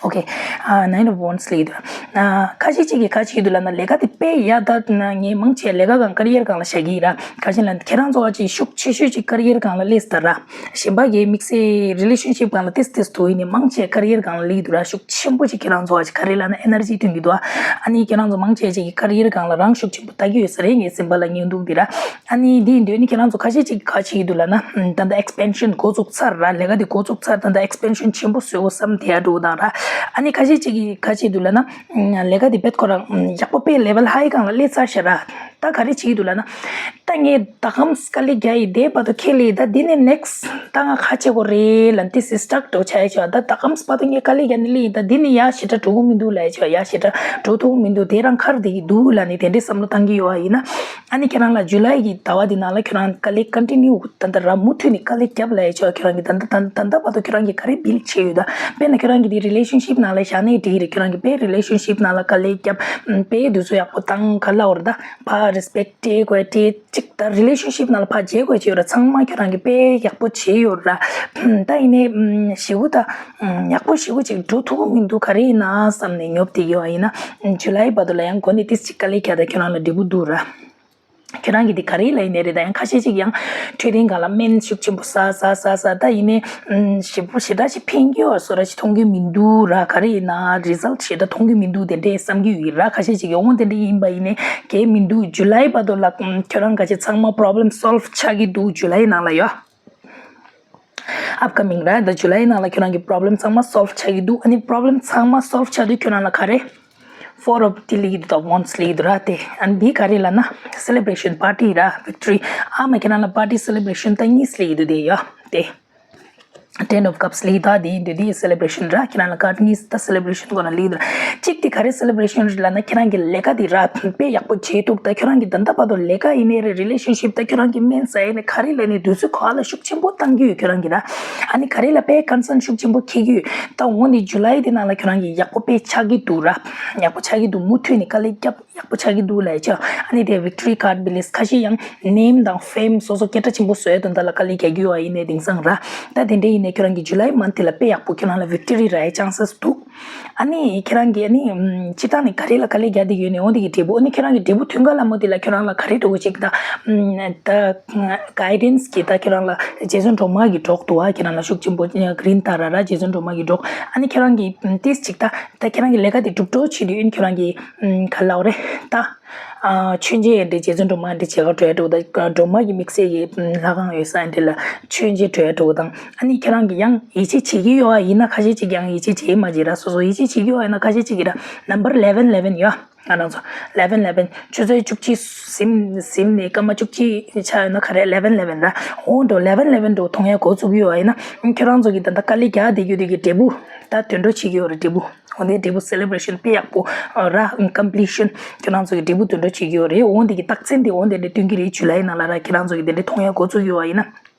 ཨོ་ཁེ། ཨ་ནའིན་ཝོན་སི་ལབ་ཀྱི་འདུག་ཨ་ཁ་ཤས་ཅིག་གིས་ག་ཅིག་འདུག་ལབ་ན་ལས་ཀ་དེ་དཔེ་ཡག་ད་ན་ངས་མང་ཆེ་ལས་ཀ་སྒང་ཀེ་རི་ཡར་སྒང་ལ་བཞག་གི་ཡིན་ར། ག་ཅི་ལབ་ན་ཁྱེད་རང་ཚོ་བ་ཅིག་ཤུགས་ཆེ་ཤོས་ཅིག་ཀེ་རི་ཡར་སྒང་ལ་སླེབས་ད་ར། གཞན་པ་གི་དམིགས་བསལ་རི་ལེ་ཤན་ཤིབ་སྒང་ལ་ཏིས་ཏིས་ཐུག་ཡིན་ནི་མང་ཆེ་ཀེ་རི་ཡར་སྒང་ལ་སླེབས་ཀྱི་འདུག་ར། ཤུགས་ཆེན་པོ་ཅིག་ཁྱེད་རང་ཚོ་བ་ཅིག་ག་རེ་ལབ་ན་ཨེ་ནར་ཇི་ཐོན་གྱི་འདུག་ཨ་ནི་ཁྱེད་རང་ཚོ་མང་ཆེ་ཅིག་གིས་ཀེ་རི་ཡར་སྒང་ལ་རང་ཤུགས་ཆེན་པོ་ལྟ་གི་ཡོད་ས་རེད། ངའི་སེམས་པ་ལ་ཉན་འདུག་འདི་ར། ཨ་ནི་འདི་ཡིན་དུས་ནི་ཁྱེད་རང་ཚོ་ཁ་ཤས་ཅིག་གིས་ག་ཅིག་འདུག་ལབ་ན་ད་ལྟ་ཨེག་སི་པེན་ཤན་འགོ་བཙུགས་ཚར་ར། ལས་ཀ་འདི་འགོ་བཙུགས་ཚར། ད་ལྟ་ཨེག་སི་པེན་ཤན་ཆེན་པོ་བཟོ་དགོས་བསམ་དེ་ཡ་འགྲོ་དང་ར། ཨ་ནི་ཁ་ཤས་ཅིག་གིས་ག་ཅིག་འདུག་ལབ་ན་ལས་ཀ་འདི་རྦད་ཁོ་རང་ཡག་པོ་དཔེ་ལེ་ཝལ་ཧའི་སྒང་ལ་སླེབས་ཚར་ཤག་ར། ད་ག་རེ་བྱེད་ཀྱི་འདུག་ལབ་ན། ད་ངས་ད་གམ་དཀའ་ལས་རྒྱག་ཡི་དེ་བར་དུ་ཁེལ་ལེ། ད་འདི་ནས་ནེག་སི་ད་ང་ག་བྱེད་དགོས་རེད་ལབ་ཏེ་སི་སི་ཊག་འགྲོ་ཆགས་ཡ་ཆོག་ད་ད་གམ་བར་དུ་ངས་དཀའ་ལས་རྒྱག་ནི་ལེ་ཡིན། ད་འདི་ནས་ཡ་ཞེ་དྲག་འགྲོ་གི་མི་འདུག་ལབ་ཡ་ཆོག་ཡ་ཞེ་དྲག་འགྲོ་ཐུབ་ཀྱི་མི་འདུག་དེ་རང་ཁར་བསྡད་ཀྱི་འདུག་ལབ་ནས་དེ་འདྲའི་བསམ་བློ་བཏང་གི་ཡོད་པ་ཡིན་ན། ཨ་ནི་ཁྱེད་རང་ལ་ཇུ་ལའི་གི་ཟླ་བ་འདི་ནང་ལ་ཁྱེད་རང་དཀའ་ལས་ཀོན་ཊི་ནིའུ་ད་ལྟ་ར་མུ་མཐུད་ནས་དཀའ་ལས་རྒྱབ་ལབ་ཡ་ཆོག་ཁྱེད་རང་གི་ད་ལྟ་ད་ད་ལྟ་བར་དུ་ཁྱེད་རང་གིས་ག་རེ་བིལ་ཌི་བྱས་ཡོད། ད་དཔེར་ན་ཁྱེད་རང་གི་དེ་རི་ལེ་ཤན་ཤིབ་ནང་ལ་བཞག་ནའི་འགྲིག་རེད། ཁྱེད་རང་གི་དཔེ་རི་ལེ་ཤན་ཤིབ་ནང་ལ་དཀའ་ལས་རྒྱབ། དཔེ་དུས་ཚོད་ཡག་པོ་བཏང་ག་ལབ་པ་རེད། ད་ཕར་རི་སི་པེག་ཊི་སྤྲད་དགོས་སྤྲད་ཅིག་ད་རི་ལེ་ཤན་ཤིབ་ནང་ལ་ཕར་བརྗེ་དགོས་བྱས་ཡོད་ར། ཚང་མ་ཁྱེད་རང་གིས་དཔེ་ཡག་པོ་བྱས་ཡོད་ར། ད་ཡིན་ནའི་ཞེ་པོ་ད་ཡག་པོ་ཞེ་པོ་ཅིག་འགྲོ་ཐུབ་ཀྱི་མི་འདུག་ག་རེ་ཡིན་ན་བསམ་ནས་ཉོབ་བསྡད་ཡོད་པ་ཡིན་ན་ཇུ་ལའི་བར་དུ་ལ་ཡང་འགོ་ནས་ཏིས་ཅིག་དཀའ་ལས་རྒྱག་ད་ཁྱེད་རང་ལ་འགྲིག་པོ་འདུག་ར། ཁྱོད་རང་གིས་འདི་ག་རེ་ལབ་ཡིན་ནའི་རེད། ད་ཡང་ཁ་ཤས་ཅིག་ཡང་འཕྲོད་བསྟེན་སྒང་ལ་སྨན་ཤུགས་ཆེན་པོ་ཟ་ཟ་ཟ་ཟ་ད་ཡིན་ནའི་ཞེ་པོ་ཞེ་དྲག་ཞིག་ཕན་གྱི་ཡོད་བཟོ་འདྲ་ཞིག་མཐོང་གི་མི་འདུག་ར། ག་རེ་ཡིན་ན་རི་ཛལ་ཊི་ཞེ་དྲག་མཐོང་གི་མི་འདུག་དེ་འདྲས་བསམ་གྱི་ཡོད་ར། ཁ་ཤས་ཅིག་ཡོང་དེ་འདྲས་ཡིན་པ་ཡིན་ནའི་གལ་མི་འདུག་ཇུ་ལའི་བར་དུ་ལ་ཁྱོད་རང་ག་ཅིག་ཚང་མ་པོ་རོབ་ལེམ་སོལ་བ་ཆགས་ཀྱི་འདུག་ཇུ་ལའི་ནང་ལ་ཡོད། ཨབ་ཀ་མིང་ར། ད་ཇུ་ལའི་ནང་ལ་ཁྱོད་རང་གི་པོ་རོབ་ལེམ་ཚང་མ་སོལ་བ་ཆགས་ཀྱི་འདུག་ཨ་ནི་པོ་རོབ་ལེམ་ཚང་མ་སོལ་བ་ཆགས་དུས་ཁྱོད་རང་ལ་ག་རེ། ཕོར་ཨོབ་ཊི་ལི་ཡིད་དང་ཝོན་སི་ལི་ཡིད་ར་དེ། ཨ་ནི་འདི་ག་རེ་ལབ་ན་སེ་ལེ་བྷ་རེ་ཤན་པར་ཊི་ར། བིག་ཊོ་རི། ཨ་མ་ཁྱེད་རང་ལ་པར་ཊི་སེ་ལེ་བྷ་རེ་ཤན་ད་གཉིས་ལི་ཡིད་དེ་ཡོད་དེ། ཊེན་ཨོབ་ཀབ་སི་ལི་ཡིད་ད་དེ་ཡིན་དུས་དེ་སེ་ལེ་བྷ་རེ་ཤན་ར། ཁྱེད་རང་ལ་ཀར་ཌ་གཉིས་ད་སེ་ལེ་བྷ་རེ་ཤན་གོ་ན་ལི་ཡིད་ར། གཅིག་དེ་ག་རེ་སེ་ལེ་བྷ་རེ་ཤན་རེད་ལབ་ན་ཁྱེད་རང་གི་ལས་ཀ་དེ་ར་དཔེ་ཡག་པོ་བྱེད་ཐུབ། ད་ཁྱོད་རང་གི་ད་ལྟ་བར་དུ་ལས་ཀ་ཡིན་ནའི་རེད། རི་ལེ་ཤན་ཤིབ་ད་ཁྱོད་རང་གི་སྨན་ཟ་ཡིན་ནའི་ག་རེ་ལབ་ནའི་དུས་ཚོད་གོ་བ་ལ་ཤུགས་ཆེན་པོ་བཏང་གི་ཡོད་ཁྱོད་རང་གི་ར། ཨ་ནི་ག་རེ་ལ་དཔེ་ཀོན་སརན་ཤུགས་ཆེན་པོ་འཁྱེར་གྱི་ཡོད། ད་འོ་འདི་ཇུ་ལའི་དེ་ནང་ལ་ཁྱོད་རང་གི་ཡག་པོ་དཔེ་ཆགས་ཀྱི་འདུག་ར། ཡག་པོ་ཆགས་ཀྱི་འདུག་མུ་མཐུད་ནས་དཀའ་ལས་རྒྱབ། ཡག་པོ་ཆགས་ཀྱི་འདུག་ལབ་ཡ་ཆོ། ཨ་ནི་དེ་བིག་ཊོ་རི་ཀར་ཌ་བི་ལེ་སི་ཁ་ཤས་ཡང་ནེམ་དང་ཕེམ་སོ་སོ་སྐད་གྲགས་ཆེན་པོ་བཟོ་ཡ་དོན་དག་ལ་དཀའ་ལས་རྒྱག་གི་ཡོད་པ་ཡིན་ནའི་དེང་སང་ར། ད་དེ་འདྲ་ཡིན་ནའི་ཁྱོད་རང་གི་ཇུ་ལའི་མན་ཐི་ལ་དཔེ་ཡག་པོ་ཁྱོད་རང་ལ་བིག་ཊོ་རི་རག་ཡ་ཆན་སེ་སི་འདུག་ཨ་ནི་ཁྱེད་རང་གི་ཨ་ནི་སྤྱིར་བཏང་ནས་ག་རེ་ལ་དཀའ་ལས་རྒྱག་བསྡད་ཡོད་ནའི་འོ་འདི་གི་འབྲས་བུ། ཨ་ནི་ཁྱེད་རང་གི་འབྲས་བུ་ཐོན་ག་ལ་མོ་དེ་ལ་ཁྱོད་རང་ལ་ག་རེ་འགྲོ་གི་ཅིག་ད། ད་གའི་ཌན་སི་གི་ད་ཁྱོད་རང་ལ་ཇེ་སོན་ཌོ་མ་གི་གྲོགས་འདུག་ཨ། ཁྱེད་རང་ལ་ཤུགས་ཆེན་པོ་གི་རིན་ད་ར་ར་ཇེ་སོན་ཌོ་མ་གི་གྲོགས། ཨ་ནི་ཁྱེད་རང་གི་ཏིས་ཅིག་ད་ད་ཁྱེད་རང་གི་ལས་ཀ་དེ་སྒྲུབ་གྲོགས་བྱེད་དུས་ཨ་ནི་ཁྱོད་རང་གི་ག་ལབ་རེད་ད། ཨ། མཆོད་མཇལ་ཡ་འདྲ་རྗེ་བཙུན་སྒྲོལ་མ་འདྲ་མཇལ་ག་འགྲོ་ཡ་འདྲ་བོ་དང་། སྒྲོལ་མ་གི་དམིགས་བསལ་གྱི་ལྷ་ཁང་ཡོད་ས་འདྲ་ལ་མཆོད་མཇལ་འགྲོ་ཡ་འདྲ་བོ་དང་། ཨ་ནི་ཁྱེད་རང་གིས་ཡང་ཡིད་ཆེས་བྱེད་ཀྱི་ཡོད་པ་ཡིན་ན། ཁ་ཤས་ཅིག་ཡང་ཡིད་ཆེས་བྱེད་མ་བྱེད་ར་སོ་སོ་ཡིད་ཆེས་བྱེད་ཀྱི་ཡོད་པ་ཡིན་ན་ཁ་ཤས་ཅིག་གིས་ར་ནམ་བར་ལེ་བན་ལེ་བན་ཡོད། ང་རང་ཚོ་ལེ་བན་ལེ་བན་ཆུ་ཚོད་བཅུ་གཅིག་ཟིན་ཟིན་ནས་སྐར་མ་བཅུ་གཅིག་ཆགས་ཡོད་ན་ག་རེ་ལེ་བན་ལེ་བན་ར། འོ་འགྲོ་ལེ་བན་ལེ་བན་འགྲོ་མཐོང་ཡ་འགོ་བཙུགས་ཀྱི་ཡོད་པ་ཡིན་ན། ཁྱེད་རང་ཚོ་གིས་ད་ལྟ་དཀའ་ལས་རྒྱག་བསྡད་རྒྱུ་དེ་གི་འབྲས་བུ་ད་དོན་འགྲོ་བྱེད་ཀྱི་ཡོད་རེད། འབྲས་བུ། འོ་དེ་འབྲས་བུ་སེ་ལེ་བྷ་རེ་ཤན་དཔེ་ཡག་པོ་ར། ཀམ་པི་ལི་ཤན་ཁྱོད་རང་ཚོ་གི་འབྲས་བུ་དོན་འགྲོ་བྱེད་ཀྱི་ཡོད་རེད། འོ་འདི་གི་རྟགས་མཚན་དེ་འོ་དེ་འདྲ་སྟོན་གྱི་རེད། ཇུ་ལའི་ནང་ལ་ར་ཁྱེད་རང་ཚོ་གི་དེ་འདྲ་མཐོང་ཡ་འགོ་བཙུགས་ཡོད་པ་ཡིན་ན།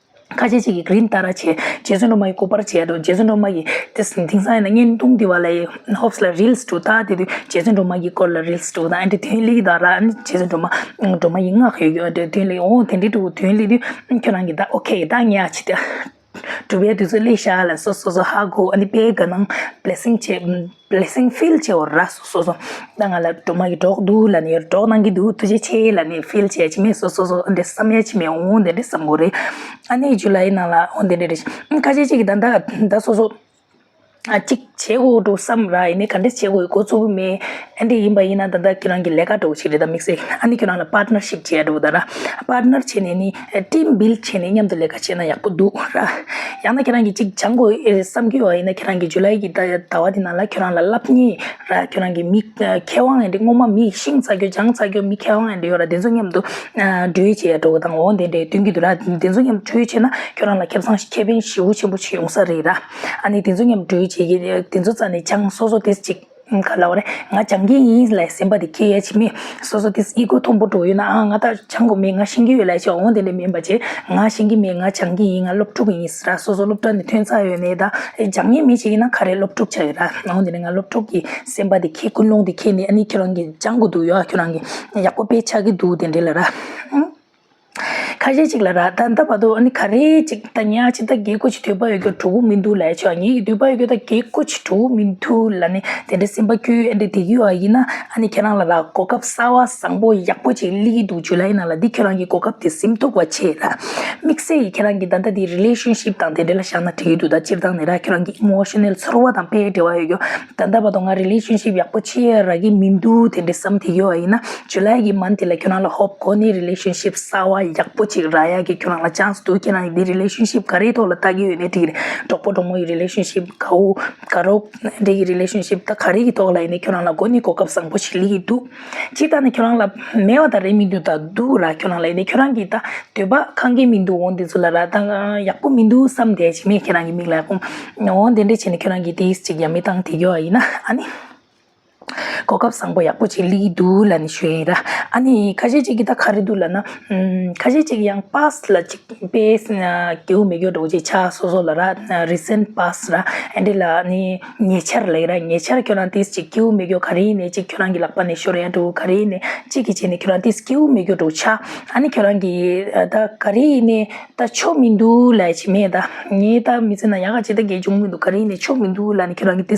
ཁ་ཤས་ཅིག་གིས་གི་རིན་ད་ར་བྱས། རྗེ་བཙུན་སྒྲོལ་མ་ཡི་སྐུ་པར་བྱས་འགྲོ། རྗེ་བཙུན་སྒྲོལ་མ་ཡི་དེ་དེང་སང་ཡིན་ན་བརྙན་ཐུང་འདི་བ་ལ་ཡི་ཧོབ་སི་ལ་རིལ་སི་འགྲོ་ད་དེ་དུས་རྗེ་བཙུན་སྒྲོལ་མ་ཡི་སྐོར་ལ་རིལ་སི་འགྲོ་ད་ཨ་འདྲ་དོན་ལི་ད་ར། ཨ་ནི་རྗེ་བཙུན་སྒྲོལ་མ་སྒྲོལ་མ་ཡི་སྔགས་ཡོད་ཡོད་འདྲ་དོན་ལི། འོ་དེ་འདྲ་འགྲོ་དོན་ལི་དུས་ཁྱོད་རང་གི་ད་ཨོ་ཁེ་ད་ངས་ཨ་ཅི་ད། སྒྲུབ་པའི་དུས་ཚོད་སླེབས་ཤག་ལབ་སོ་སོ་སོ་ཧ་གོ། ཨ་ནི་དཔེ་དགའ་སྣང་བི་ལེ་སིང་བྱེད། བི་ལེ་སིང་ཕིལ་བྱེད་འོ་ར་སོ་སོ་སོ། ད་ང་ལ་སྒྲོལ་མ་གི་གྲོགས་འདུག་ལབ་ནས་ཡོད། གྲོགས་གནང་གི་འདུག་ཐུགས་རྗེ་ཆེ་ལབ་ནས་ཕིལ་བྱེད་ཅི་མེད་སོ་སོ་སོ་འདྲ་བསམ་ཡ་ཅི་མེད། འོ་འདི་འདྲ་བསམ་དགོས་རེད། ཨ་ནི་ཇུ་ལའི་ནང་ལ་འོ་འདི་འདྲ་རེད། ཁ་ཤས་ཅིག་གིས་ད་ད་ད་སོ་སོ་ཨ་ཅིག་བྱེད་དགོས་འགྲོ་བསམ་ར། ཡིན་ནའི་ག་འདྲ་བྱེད་དགོས་འགོ་ཚུགས་མེད། ཨ་འདྲ་ཡིན་པ་ཡིན་ན་ད་ལྟ་ཁྱེད་རང་གི་ལས་ཀ་འགྲོ་ཞིག་རེད། ད་དམིགས་བསལ་ཨ་ནི་ཁྱེད་རང་ལ་པར་ཊི་ནར་ཤིབ་བྱས་འགྲོ་ད་ར། པར་ཊི་ནར་བྱས་ནས་ནི་ཊིམ་བིལ་བྱས་ནས་མཉམ་དུ་ལས་ཀ་བྱས་ན་ཡག་པོ་འདུག་ར། ཡང་ན་ཁྱེད་རང་གིས་ཅིག་སྦྱང་དགོས་བསམ་གྱི་ཡོད་པ་ཡིན་ན་ཁྱེད་རང་གིས་ཇུ་ལའི་གི་ཟླ་ཟླ་བ་དེ་ནང་ལ་ཁྱེད་རང་ལ་སློབ་གཉེར་ར། ཁྱེད་རང་གི་མི་མཁས་དབང་ཡིན་འདྲ་སྔོན་མ་མི་ཤིང་ཚ་རྒྱུ་ལྗང་ཚ་རྒྱུ་མི་མཁས་དབང་ཡིན་འདྲ་ཡོད་ར། དེ་ཚོ་མཉམ་དུ་གྲོས་བྱས་འགྲོ་དང་འོ་དེ་འདྲའི་སྟོན་གྱི་འདུག་ར། དེ་ཚོ་མཉམ་གྲོས་བྱས་ན་ཁྱེད་རང་ལ་ཁེ་བཟང་ཁེ་ཕན་ཞེ་པོ་ཆེན་པོ་ཞིག་ཡོང་ས་རེད་ར། ཨ་ནི་དེ་ཚོ་མཉམ་གྲོས་བྱེད་ཀྱི་དེ་ཚོ་རྩ་ནས་སྦྱང་སོ་སོ་དེ་ཅིག་ག་ལབ་རེད། ང་སྦྱང་གི་ཡིན་ལབ་སེམས་པ་དེ་འཁྱེར་ཡ་ཅིག་མེད། སོ་སོ་དེ་ཨི་གོ་མཐོན་པོ་འགྲོ་ཡོད་ན་ཨ་ང་ད་སྦྱང་དགོས་མེད། ང་ཤེས་ཀྱི་ཡོད་ལབ་ཤོག་འོ་དེ་འདྲ་མིན་པ་བྱས། ང་ཤེས་ཀྱི་མེད། ང་སྦྱང་གི་ཡིན། ང་སློབ་ཕྲུག་ཡིན་ཟེར་ར། སོ་སོ་སློབ་གྲྭ་ནས་ཐོན་ཚར་ཡོད་ནའི་ད་སྦྱང་ངེས་མེད་ཅིག་ཡིན་ན་ག་རེ་སློབ་ཕྲུག་ཆགས་ཡོད་ར། འོ་དེ་ནས་ང་སློབ་ཕྲུག་གི་སེམས་པ་དེ་འཁྱེར། ཀུན་སློང་དེ་འཁྱེར་ནས་ཨ་ནི་ཁྱེད་རང་གིས་སྦྱང་དགོས་འདུག་ཡ། ཁྱེད་རང་གིས་ཡག་པོ་དཔེ་ཆགས་ཀྱི་འདུག་དེ་འདྲ་ལབ་ར། ཨང་། ཁ་ཤས་ཅིག་ལ་ར་ད་ལྟ་བར་དུ་ཨ་ནི་ག་རེ་ཅིག་ད་ཉག་ཅིག་ད་རྒྱལ་སྒོ་ཅིག་འདོད་པ་ཡོད་རྒྱུ་གྲུབ་པོ་མི་འདུག་ལབ་ཆོག་ངེད་ཀྱི་འདོད་པ་ཡོད་རྒྱུ་ད་རྒྱལ་སྒོ་ཅིག་གྲུབ་པོ་མི་འདུག་ལབ་ནས་དེ་འདྲ་སེམས་པ་སྐྱོ་ཨེ་འདྲ་དེ་གི་ཡོད་ཡིན་ན་ཨ་ནི་ཁྱེད་རང་ལ་ར་གོ་སྐབས་གསར་བ་བཟང་པོ་ཡག་པོ་ཅིག་སླེབས་ཀྱི་འདུག་ཇུ་ལའི་ནང་ལ་འདི་ཁྱེད་རང་གི་གོ་སྐབས་དེ་ཟིན་ཐུབ་པ་བྱེད་ར། དམིགས་བསལ་ཡིན་ཁྱེད་རང་གི་ད་ལྟ་འདི་རི་ལེ་ཤན་ཤིབ་དང་དེ་འདྲ་ལ་བཞག་ན་འགྲིག་གི་འདུག་ད་སྤྱིར་བཏང་ནས་ར་ཁྱེད་རང་གི་ཨི་མོ་ཤ་ནལ་ཚོར་བ་དང་དཔེ་འབྲེལ་བ་ཡོད་རྒྱུ། ད་ལྟ་བར་དུ་ང་རི་ལེ་ཤན་ཤིབ་ཡག་པོ་ཅིག་རག་གི་མི་འདུག་དེ་འདྲ་བསམ་དེ་ཡོད་ཡིན་ན་ཇུ་ལའི་གི་མན་དེ་ལ་ཁྱོད་རང་ལ་ཧོབ་གོ་ནས་རི་ལེ་ཤན་ཤིབ་གསར་བ་ཡག་པོ་ཅིག་རག་ཡག་གི་ཁྱོད་རང་ལ་ཅན་སི་འདུག་ཁྱེད་རང་གི་འདི་རི་ལེ་ཤན་ཤིབ་ག་རེའི་ཐོག་ལ་ལྟ་གི་ཡོད་ནའི་འགྲིག་རེད། གྲོགས་པོ་གྲོགས་མོ་ཡི་རི་ལེ་ཤན་ཤིབ། དགའ་བོ་དགའ་རོགས་འདྲ་གི་རི་ལེ་ཤན་ཤིབ་ད་ག་རེ་གི་ཐོག་ལ་ཡིན་ནའི་ཁྱོད་རང་ལ་གོ་ནས་གོ་སྐབས་བཟང་པོ་ཞིག་སླེབས་ཀྱི་འདུག་སྤྱིར་བཏང་ནས་ཁྱོད་རང་ལ་མེད་པ་ད་རེད་མི་འདུག་ད་འདུག་ར། ཁྱོད་རང་ལ་ཡིན་ནའི་ཁྱོད་རང་གི་ད་འདོད་པ་ཁེངས་ཀྱི་མི་འདུག་འོ་འདི་ཚོ་ལ་ར་ད་ཡག་པོ་མི་འདུག་བསམ་བསྡད་ཅིག་མེད། ཁྱེད་རང་གི་མིག་ལ་ཡག་པོ་འོ་འདི་འདྲ་བྱས་ནས་ཁྱོད་རང་གི་དེ་ཅིག་ཡ་མི་བཏང་དེ་གི་ཡོད་ཡིན་ན་ཨ་ནི། གོ་སྐབས་བཟང་པོ་ཡག་པོ་ཅིག་སླེབས་ཀྱི་འདུག་ལབ་ནས་ཞུ་ཡ་ཡིན་ར། ཨ་ནི་ཁ་ཤས་ཅིག་གིས་ད་ག་རེ་འདུག་ལབ་ན། ཨམ། ཁ་ཤས་ཅིག་ཡང་པཱ་སི་ལ་ཅིག་དཔེ་སྐྱིད་པོ་མེད་རྒྱུ་འདྲ་བོ་ཅིག་ཆགས་སོ་སོ་ལ་ར། རི་སེན་ཊི་པཱ་སི་ར། ཨ་འདྲ་ལ་ནི་ཉེ་ཆར་ལབ་ཡ་ར། ཉེ་ཆར་ཁྱོད་རང་དེ་ཅིག་སྐྱིད་པོ་མེད་རྒྱུ་ག་རེ་ཡིན་ནའི་ཅིག་ཁྱོད་རང་གི་ལག་པ་ནས་ཤོར་ཡ་འདྲ་བོ་ག་རེ་ཡིན་ནའི་ཅིག་གི་བྱས་ནས་ཁྱོད་རང་དེ་སྐྱིད་པོ་མེད་རྒྱུ་འདྲ་བོ་ཆགས། ཨ་ནི་ཁྱོད་རང་གི་ད་ག་རེ་ཡིན་ནའི། ད་ཆོ་མི་འདུག་ལབ་ཅིག་མེད། ད་ངས་ད་མི་ཚེ་ན་ཡག་ག་ཅིག་ད་གས་བྱུང་མི་འདུག་ག་རེ་ཡིན་ནའི་ཆོ་མི་འདུག་ལབ་ནས་ཁྱོད་རང་གི་དེ་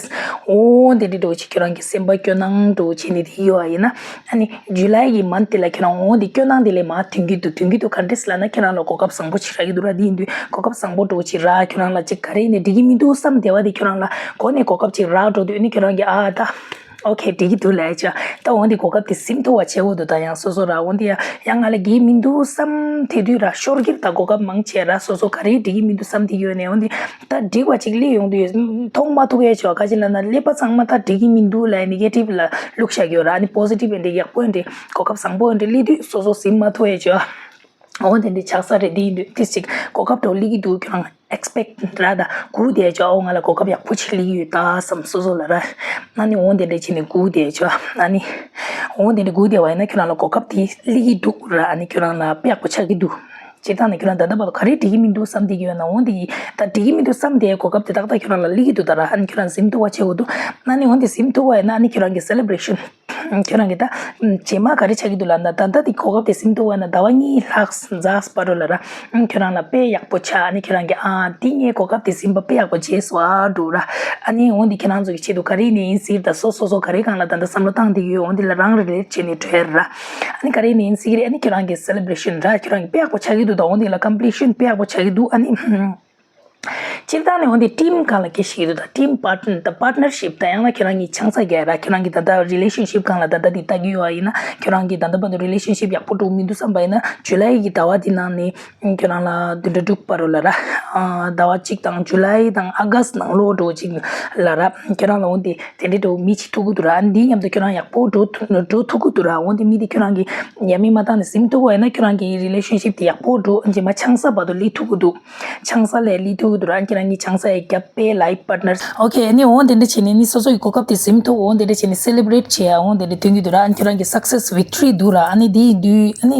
འོ་འདི་འདྲ་འདྲ་བོ་ཅིག་ཁྱོད་རང་གི་སེམས་པ་ སྐྱོ་སྣང་འདྲ་བོ་བྱས་ནས་དེ་ཡོད་པ་ཡིན་ན། ཨ་ནི་ཇུ་ལའི་གི་མན་ཐི་ལ་ཁྱོད་རང་འོ་འདི་སྐྱོ་སྣང་དེ་ལས་མར་ཐོན་གྱི་འདུག་ཐོན་གྱི་འདུག་ག་འདྲས་ལབ་ན་ཁྱོད་རང་ལ་གོ་སྐབས་བཟང་པོ་ཅིག་རག་གི་འདུག་ར། དེ་ཡིན་དུས་གོ་སྐབས་བཟང་པོ་འདྲ་བོ་ཅིག་རག་ཁྱོད་རང་ལ་ཅིག་ག་རེ་ཡིན་ནའི་འགྲིག་གི་མི་འདུག་བསམ་བསྡད་པ་དེ་ཁྱོད་རང་ལ་གོ་ནས་གོ་སྐབས་ཅིག་རག་འགྲོ་དུས་ཨ་ནི་ཁྱོད་རང་གིས་ཨ་ད། ཨོ་ཁེ། འགྲིག་གི་འདུག་ལབ་བྱས། ད་འོ་འདི་གོ་སྐབས་དེ་ཟིན་ཐུབ་པ་བྱེད་དགོས་འདུག་ད་ཡང་སོ་སོ་ར་འོ་འདི་ཡ་ཡང་ང་ལ་འགྲིག་གི་མི་འདུག་བསམ་དེ་དུས་ར་ཤོར་གྱི་རེད། ད་གོ་སྐབས་མང་ཆེ་ར་སོ་སོ་ག་རེ་འགྲིག་གི་མི་འདུག་བསམ་དེ་ཡོད་ནས་འོ་འདི་ད་འགྲིག་པ་ཅིག་སླེབས་ཡོང་དུས་མཐོང་མ་ཐུབ་ཡས་བྱས། ག་ཅི་ལབ་ན་སླེབས་པ་ཚང་མ་ད་འགྲིག་གི་མི་འདུག་ལབ་ནེ་གེ་ཊིབ་ལ་བླུགས་བཞག་གི་ཡོད་ར། ཨ་ནི་པོ་ཟི་ཊིབ་ཡིན་འདྲ་ཡག་པོ་ཡིན་འདྲ་གོ་སྐབས་བཟང་པོ་ཡིན་འདྲ་སླེབས་དུས་སོ་སོ་ཟིན་མ་ཐུབ་ཡས་བྱས། འོ་དེ་འདྲ་ཆགས་ས་རེད། དེ་ཡིན་དུས་ཏིས་ཅིག་གོ་སྐབས་འདྲ་བོ་སླེབས་ཀྱི་འདུག་ཁྱོད་རང་ཨེགས་པེག་ར་ད་སྒུག་བསྡད་བྱས། འོ་ང་ལ་གོ་སྐབས་ཡག་པོ་ཅིག་སླེབས་ཀྱི་ཡོད་ད་བསམ་སོ་སོ་ལ་ར། ཨ་ནི་འོ་དེ་འདྲ་བྱས་ནས་སྒུག་བསྡད་བྱས། ཨ་ནི་འོ་དེ་འདྲ་སྒུག་བསྡད་པ་ཡིན་ན་ཁྱོད་རང་ལ་གོ་སྐབས་དེ་སླེབས་ཀྱི་འདུག་ར། ཨ་ནི་ཁྱོད་རང་ལ་དཔེ་ཡག་པོ་ཆགས་ཀྱི་འདུག་སྤྱིར་བཏང་ནས་ཁྱོད་རང་ད་ལྟ་བར་དུ་ག་རེ་འགྲིག་གི་མི་འདུག་བསམ་བསྡད་ཀྱི་ཡོད་ན་འོ་འདི་ཡིན། ད་འགྲིག་གི་མི་འདུག་བསམ་བསྡད་གོ་སྐབས་དེ་ཏག་ཏག་ཁྱོད་རང་ལ་སླེབས་ཀྱི་འདུག་ད་ར། ཨ་ནི་ཁྱོད་རང་ཟིན་ཐུབ་པ་བྱེད་དགོས་འདུག་ཨ་ནི་འོ་འདི་ཟིན་ཐུབ་པ་ཡིན་ན་ཨ་ནི་ཁྱོད་རང་གི་སེ་ལེ་བྷ་རེ་ཤན། ཁྱོད་རང་གི་ད་རྗེས་མ་ག་རེ་ཆགས་ཀྱི་འདུག་ལབ་ན་ད་ལྟ་འདི་གོ་སྐབས་དེ་ཟིན་ཐུབ་པ་ཡིན་ན་ཟླ་བ་གཉིས་ལྷག་འཛག་བར་དུ་ལ་ར། ཨ་ཁྱོད་རང་ལ་དཔེ་ཡག་པོ་ཆགས། ཨ་ནི་ཁྱོད་རང་གི་ཨ་འདི་ངའི་གོ་སྐབས་དེ་ཟིན་པ་དཔེ་ཡག་པོ་བྱས་སོང་ཨ་འདུག་ར། ཨ་ནི་འོ་འདི་ཁྱེད་རང་ཚོ་གི་ཆེད་དུ་ག་རེ་ཡིན་ནའི་ཡིན་སྲིད་ད་སོ་སོ་སོ་ག་རེ་སྒང་ལ་ད་ལྟ་བསམ་བློ་བཏང་བསྡད་ཡོད་འོ་འདི་ལ་རང་རེ་རེ་བྱས་ནས་གྲོས་ར། ཨ་ནི་ག་རེ་ཡིན་ནའི་ཡིན་སྲིད་གི་རེད། ཨ་ནི་ཁྱོད་རང་གི་སེ་ལེ་བྷ་རེ་ཤན་ར་ཁྱོད་རང་གི་དཔེ་ཡག་པོ་ཆགས་ཀྱི་འདུག་ད་འོ་འདི་ལ་ཀམ་པི་ལི་ཤན་དཔེ་ཡག་པོ་ཆགས་ཀྱི་འདུག་ཨ་ནི་སྤྱིར་བཏང་ནས་འོ་འདི་ཊིམ་སྒང་ལ་སྐད་ཆ་བཤད་ཀྱི་འདུག་ད་ཊིམ་པཱར་ཊན་ད་པཱར་ཊ་ནར་ཤིབ་ད་ཡང་ན་ཁྱོད་རང་གི་ཆང་ས་རྒྱག་ར། ཁྱོད་རང་གི་ད་ལྟ་རི་ལེ་ཤན་ཤིབ་སྒང་ལ་ད་ལྟ་འདི་ལྟ་གི་ཡོད་པ་ཡིན་ན་ཁྱོད་རང་གི་ད་ལྟ་བར་དུ་རི་ལེ་ཤན་ཤིབ་ཡག་པོ་འགྲོ་མི་འདུག་བསམ་པ་ཡིན་ན་ཇུ་ལའི་གི་ཟླ་བ་འདི་ནང་ནས་ཁྱོད་རང་ལ་བདུན་ཕྲག་དྲུག་བར་དུ་ལ་ར། ཟླ་བ་གཅིག་དང་ཇུ་ལའི་དང་ཨ་གྷ་སི་ནང་ལོགས་འགྲོ་ཅིག་ལ་ར། ཁྱོད་རང་ལ་འོ་འདི་དེ་འདྲའི་འགྲོ་མི་ཅིག་ཐུག་གི་འདུག་ར། ཨ་ནི་འདི་མཉམ་དུ་ཁྱོད་རང་ཡག་པོ་འགྲོ་ཐུ་འགྲོ་ཐུབ་ཀྱི་འདུག་ར། འོ་འདི་མི་འདི་ཁྱོད་རང་གིས་ཡ་མི་མ་བཏང་ནས་ཟིན་ཐུབ་པ་ཡིན་ན་ཁྱོད་རང་གི་རི་ལེ་ཤན་ཤིབ་དེ་ཡག་པོ་འགྲོ། རྗེས་མ་ཆང་ས་བར་དུ་སླེབས་ཐུབ་ཀྱི་འདུག་ཆང་ས་ལ་སླེབས་ཐུབ་ཀྱི་འདུག་ར། ཁྱེད་རང་གི་ཆང་ས་ཡི་རྒྱབ་པའི་ལའིཕ་པཱར་ཊ་ནར། ཨོ་ཁེ། ཨ་ནི་འོ་དེ་འདྲ་བྱས་ནས་ནི་སོ་སོ་ཡི་གོ་སྐབས་དེ་ཟིན་ཐུབ། འོ་དེ་འདྲ་བྱས་ནས་སེ་ལེ་བྷ་རེཊ་བྱེད་ཡ་འོ་དེ་འདྲ་ཐོན་གྱི་འདུག་ར། ཨ་ནི་ཁྱེད་རང་གི་སག་སེ་སི་བིག་ཊོ་རི་འདུག་ར། ཨ་ནི་དེ་ཡིན་དུས་ཨ་ནི་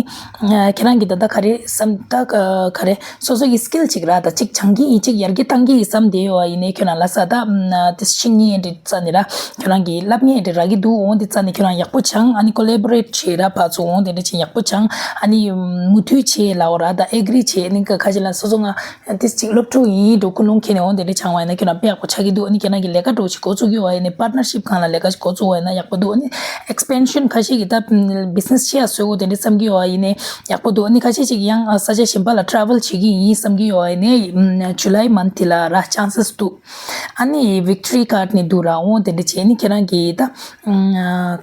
ཁྱེད་རང་གི་ད་ལྟ་ག་རེ་བསམ་ད་ག་རེ། སོ་སོ་ཡི་སི་ཀིལ་ཅིག་ར་ད་ཅིག་སྦྱང་གི་ཡིན། ཅིག་ཡར་རྒྱས་བཏང་གི་ཡིན་བསམ་བསྡད་ཡོད་པ་ཡིན་ནའི་ཁྱོད་རང་ལ་ས་ད་དེ་ཤེས་ཀྱི་ཡིན་འདྲ་རྩ་ནས་ར། ཁྱོད་རང་གིས་ལབ་མཁན་འདྲ་རག་གི་འདུག་འོ་འདི་རྩ་ནས་ཁྱོད་རང་ཡག་པོ་སྦྱང་། ཨ་ནི་ཀོ་ལེ་བོ་རེཊ་བྱེད་ར། ཕར་ཚུར་འོ་དེ་འདྲ་བྱས་ཡག་པོ་སྦྱང་། ཨ་ནི་མུ་མཐུད་བྱེད་ལབ་པ་ར། ད་ཨེ་གྷི་རི་བྱེད། ཨ་ནི་ཁ་ཁ་ཅིག་ལ་སོ་སོ་ང་དེ་ཅིག་སློབ་ཕྲུག་ཡིན་འགྲོ་ཀུན་སློང་ཁྱེར་ནས་འོ་དེ་འདྲ་སྦྱང་བ་ཡིན་ན་ཁྱོད་རང་དཔེ་ཡག་པོ་ཆགས་ཀྱི་འདུག་ཨ་ནི་ཁྱེད་རང་གིས་ལས་ཀ་འདྲ་ཅིག་འགོ་བཙུགས་ཡོད་པ་ཡིན་ནའི་པཱར་ཊ་ནར་ཤིབ་སྒང་ལ་ལས་ཀ་ཅིག་འགོ་བཙུགས་པ་ཡིན་ན་ཡག་པོ་འདུག་ཨ་ནི་ཨེག་སི་པེན་ཤན་ཁ་ཤས་ཀྱིས་ད་བི་ཛི་ནེ་སི་བྱེད་ཡ་བཟོ་དགོས་དེ་འདྲ་བསམ་གྱི་ཡོད་པ་ཡིན་ནའི་ཡག་པོ་འདུག་ཨ་ནི་ཁ་ཤས་ཅིག་ཡང་ས་ཆ་གཞན་པ་ལ་ཊ་རེ་ཝལ་བྱེད་ཀྱི་ཡིན་བསམ་གྱི་ཡོད་པ་ཡིན་ནའི་ཇུ་ལའི་མན་ཐི་ལ་ར་ཆན་སེ་སི་འདུག་ཨ་ནི་བིག་ཊོ་རི་ཀཱར་ཌི་ནས་འདུག་ར། འོ་དེ་འདྲ་བྱས་ནི་ཁྱེད་རང་གིས་ད་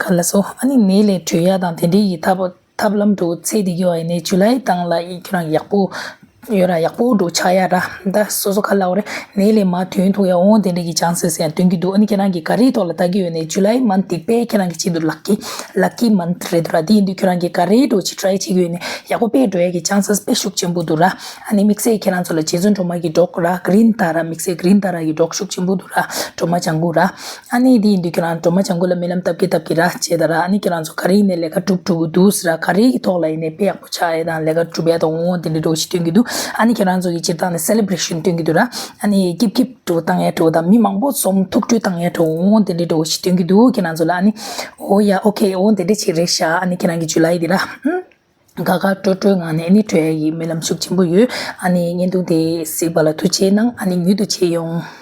ག་ལ་སོ་ཨ་ནི་ནད་ལས་གྲོལ་ཡ་དང་དེ་འདྲའི་ཡི་ཐབས་ཐབས་ལམ་འདྲ་བོ་འཚོལ་བསྡད་ཀྱི་ཡོད་པ་ཡིན་ནའི་ཇུ་ལའི་སྟེང་ལ་ཁྱེད་རང་ཡག་པོ་ཡོད་ར། ཡག་པོ་འདྲ་བོ་ཆགས་ཡ་ར། ད་སོ་སོ་ག་ལབ་དགོས་རེད། ནད་ལས་མར་ཐོན་ཐུབ་ཡ་འོ་དེ་འདྲ་གི་ཆན་སེ་སི་ཡང་སྟོན་གྱི་འདུག་ཨ་ནི་ཁྱེད་རང་གིས་ག་རེའི་ཐོག་ལ་ལྟ་གི་ཡོད་ནའི་ཇུ་ལའི་མན་ཐི་དཔེ་ཁྱེད་རང་གི་ཆེད་དུ་ལག་ཀི་ལག་ཀི་མན་ཐི་རེད་འདུག་ར། དེ་ཡིན་དུས་ཁྱེད་རང་གིས་ག་རེའི་འདྲ་བོ་ཅིག་ཊ་རའེ་བྱེད་ཀྱི་ཡོད་ནའི་ཡག་པོ་དཔེ་འགྲོ་ཡ་གི་ཆན་སེ་སི་དཔེ་ཤུགས་ཆེན་པོ་འདུག་ར། ཨ་ནི་དམིགས་བསལ་ཁྱེད་རང་ཚོ་ལ་རྗེ་བཙུན་སྒྲོལ་མ་གི་འབྲོག་ར་གྷི་རིན་ཏཱ་ར། དམིགས་བསལ་གྷི་རིན་ཏཱ་ར་གི་འབྲོག་ཤུགས་ཆེན་པོ་འདུག་ར། སྒྲོལ་མ་ལྗང་གུ་ར། ཨ་ནི་དེ་ཡིན་དུས་ཁྱེད་རང་སྒྲོལ་མ་ལྗང་གུ་ལ་སྨོན་ལམ་བཏབ་ཀྱི་བཏབ་ཀྱི་ར་བྱས་ད་ར། ཨ་ནི་ཁྱེད་རང་ཚོ་ག་རེ་ཡིན་ནའི་ལས་ཀ་སྒྲུབ་སྒྲུབ་འདུག་ཟེར་ར། ག་རེ་གི་ཐོག་ལ་ཡིན་ནའི་དཔེ་ཡག་པོ་ཆགས་ཡ་དང་ལས་ཀ་སྒྲུབ་ཡ་དང་འོ་དེ་འདྲ་འདྲ་བོ་ཞིག་སྟོན་གྱི་འདུག་ཨ་ནི་ཁྱེད་རང་ཚོ་གི་སྤྱིར་བཏང་ནས་སེ་ལེ་བྷ་རེ་ཤན་སྟོན་གྱི་འདུག་ར། ཨ་ནི་སྐྱིབ་སྐྱིབ་འདྲ་བོ་བཏང་ཡ་འདྲ་བོ་དང་མི་མང་པོ་འཛོམས་ཐུག་འཕྲད་བཏང་ཡ་འདྲ་བོ་འོ་དེ་འདྲ་འདྲ་བོ་ཞིག་སྟོན་གྱི་འདུག་ཁྱེད་རང་ཚོ་ལ་ཨ་ནི་འོ་ཡ་ཨོ་ཁེ་འོ་དེ་འདྲ་ཅིག་རེད་ཤག་ཨ་ནི་ཁྱེད་རང་གི་ཇུ་ལའི་དེ་ར། ཨུམ། དགའ་དགའ་སྤྲོ་སྤྲོའི་ངང་ནས་ནི་གྲོལ་ཡ་ཡི་སྨོན་ལམ་ཤུགས་ཆེན་པོ་ཡོད། ཨ་ནི་བརྙན་ཐུང་དེ་གཟིགས་པ་ལ་ཐུགས་རྗེ་གནང་། ཨ་ནི་མྱུར་དུ་མཇལ་ཡོང་།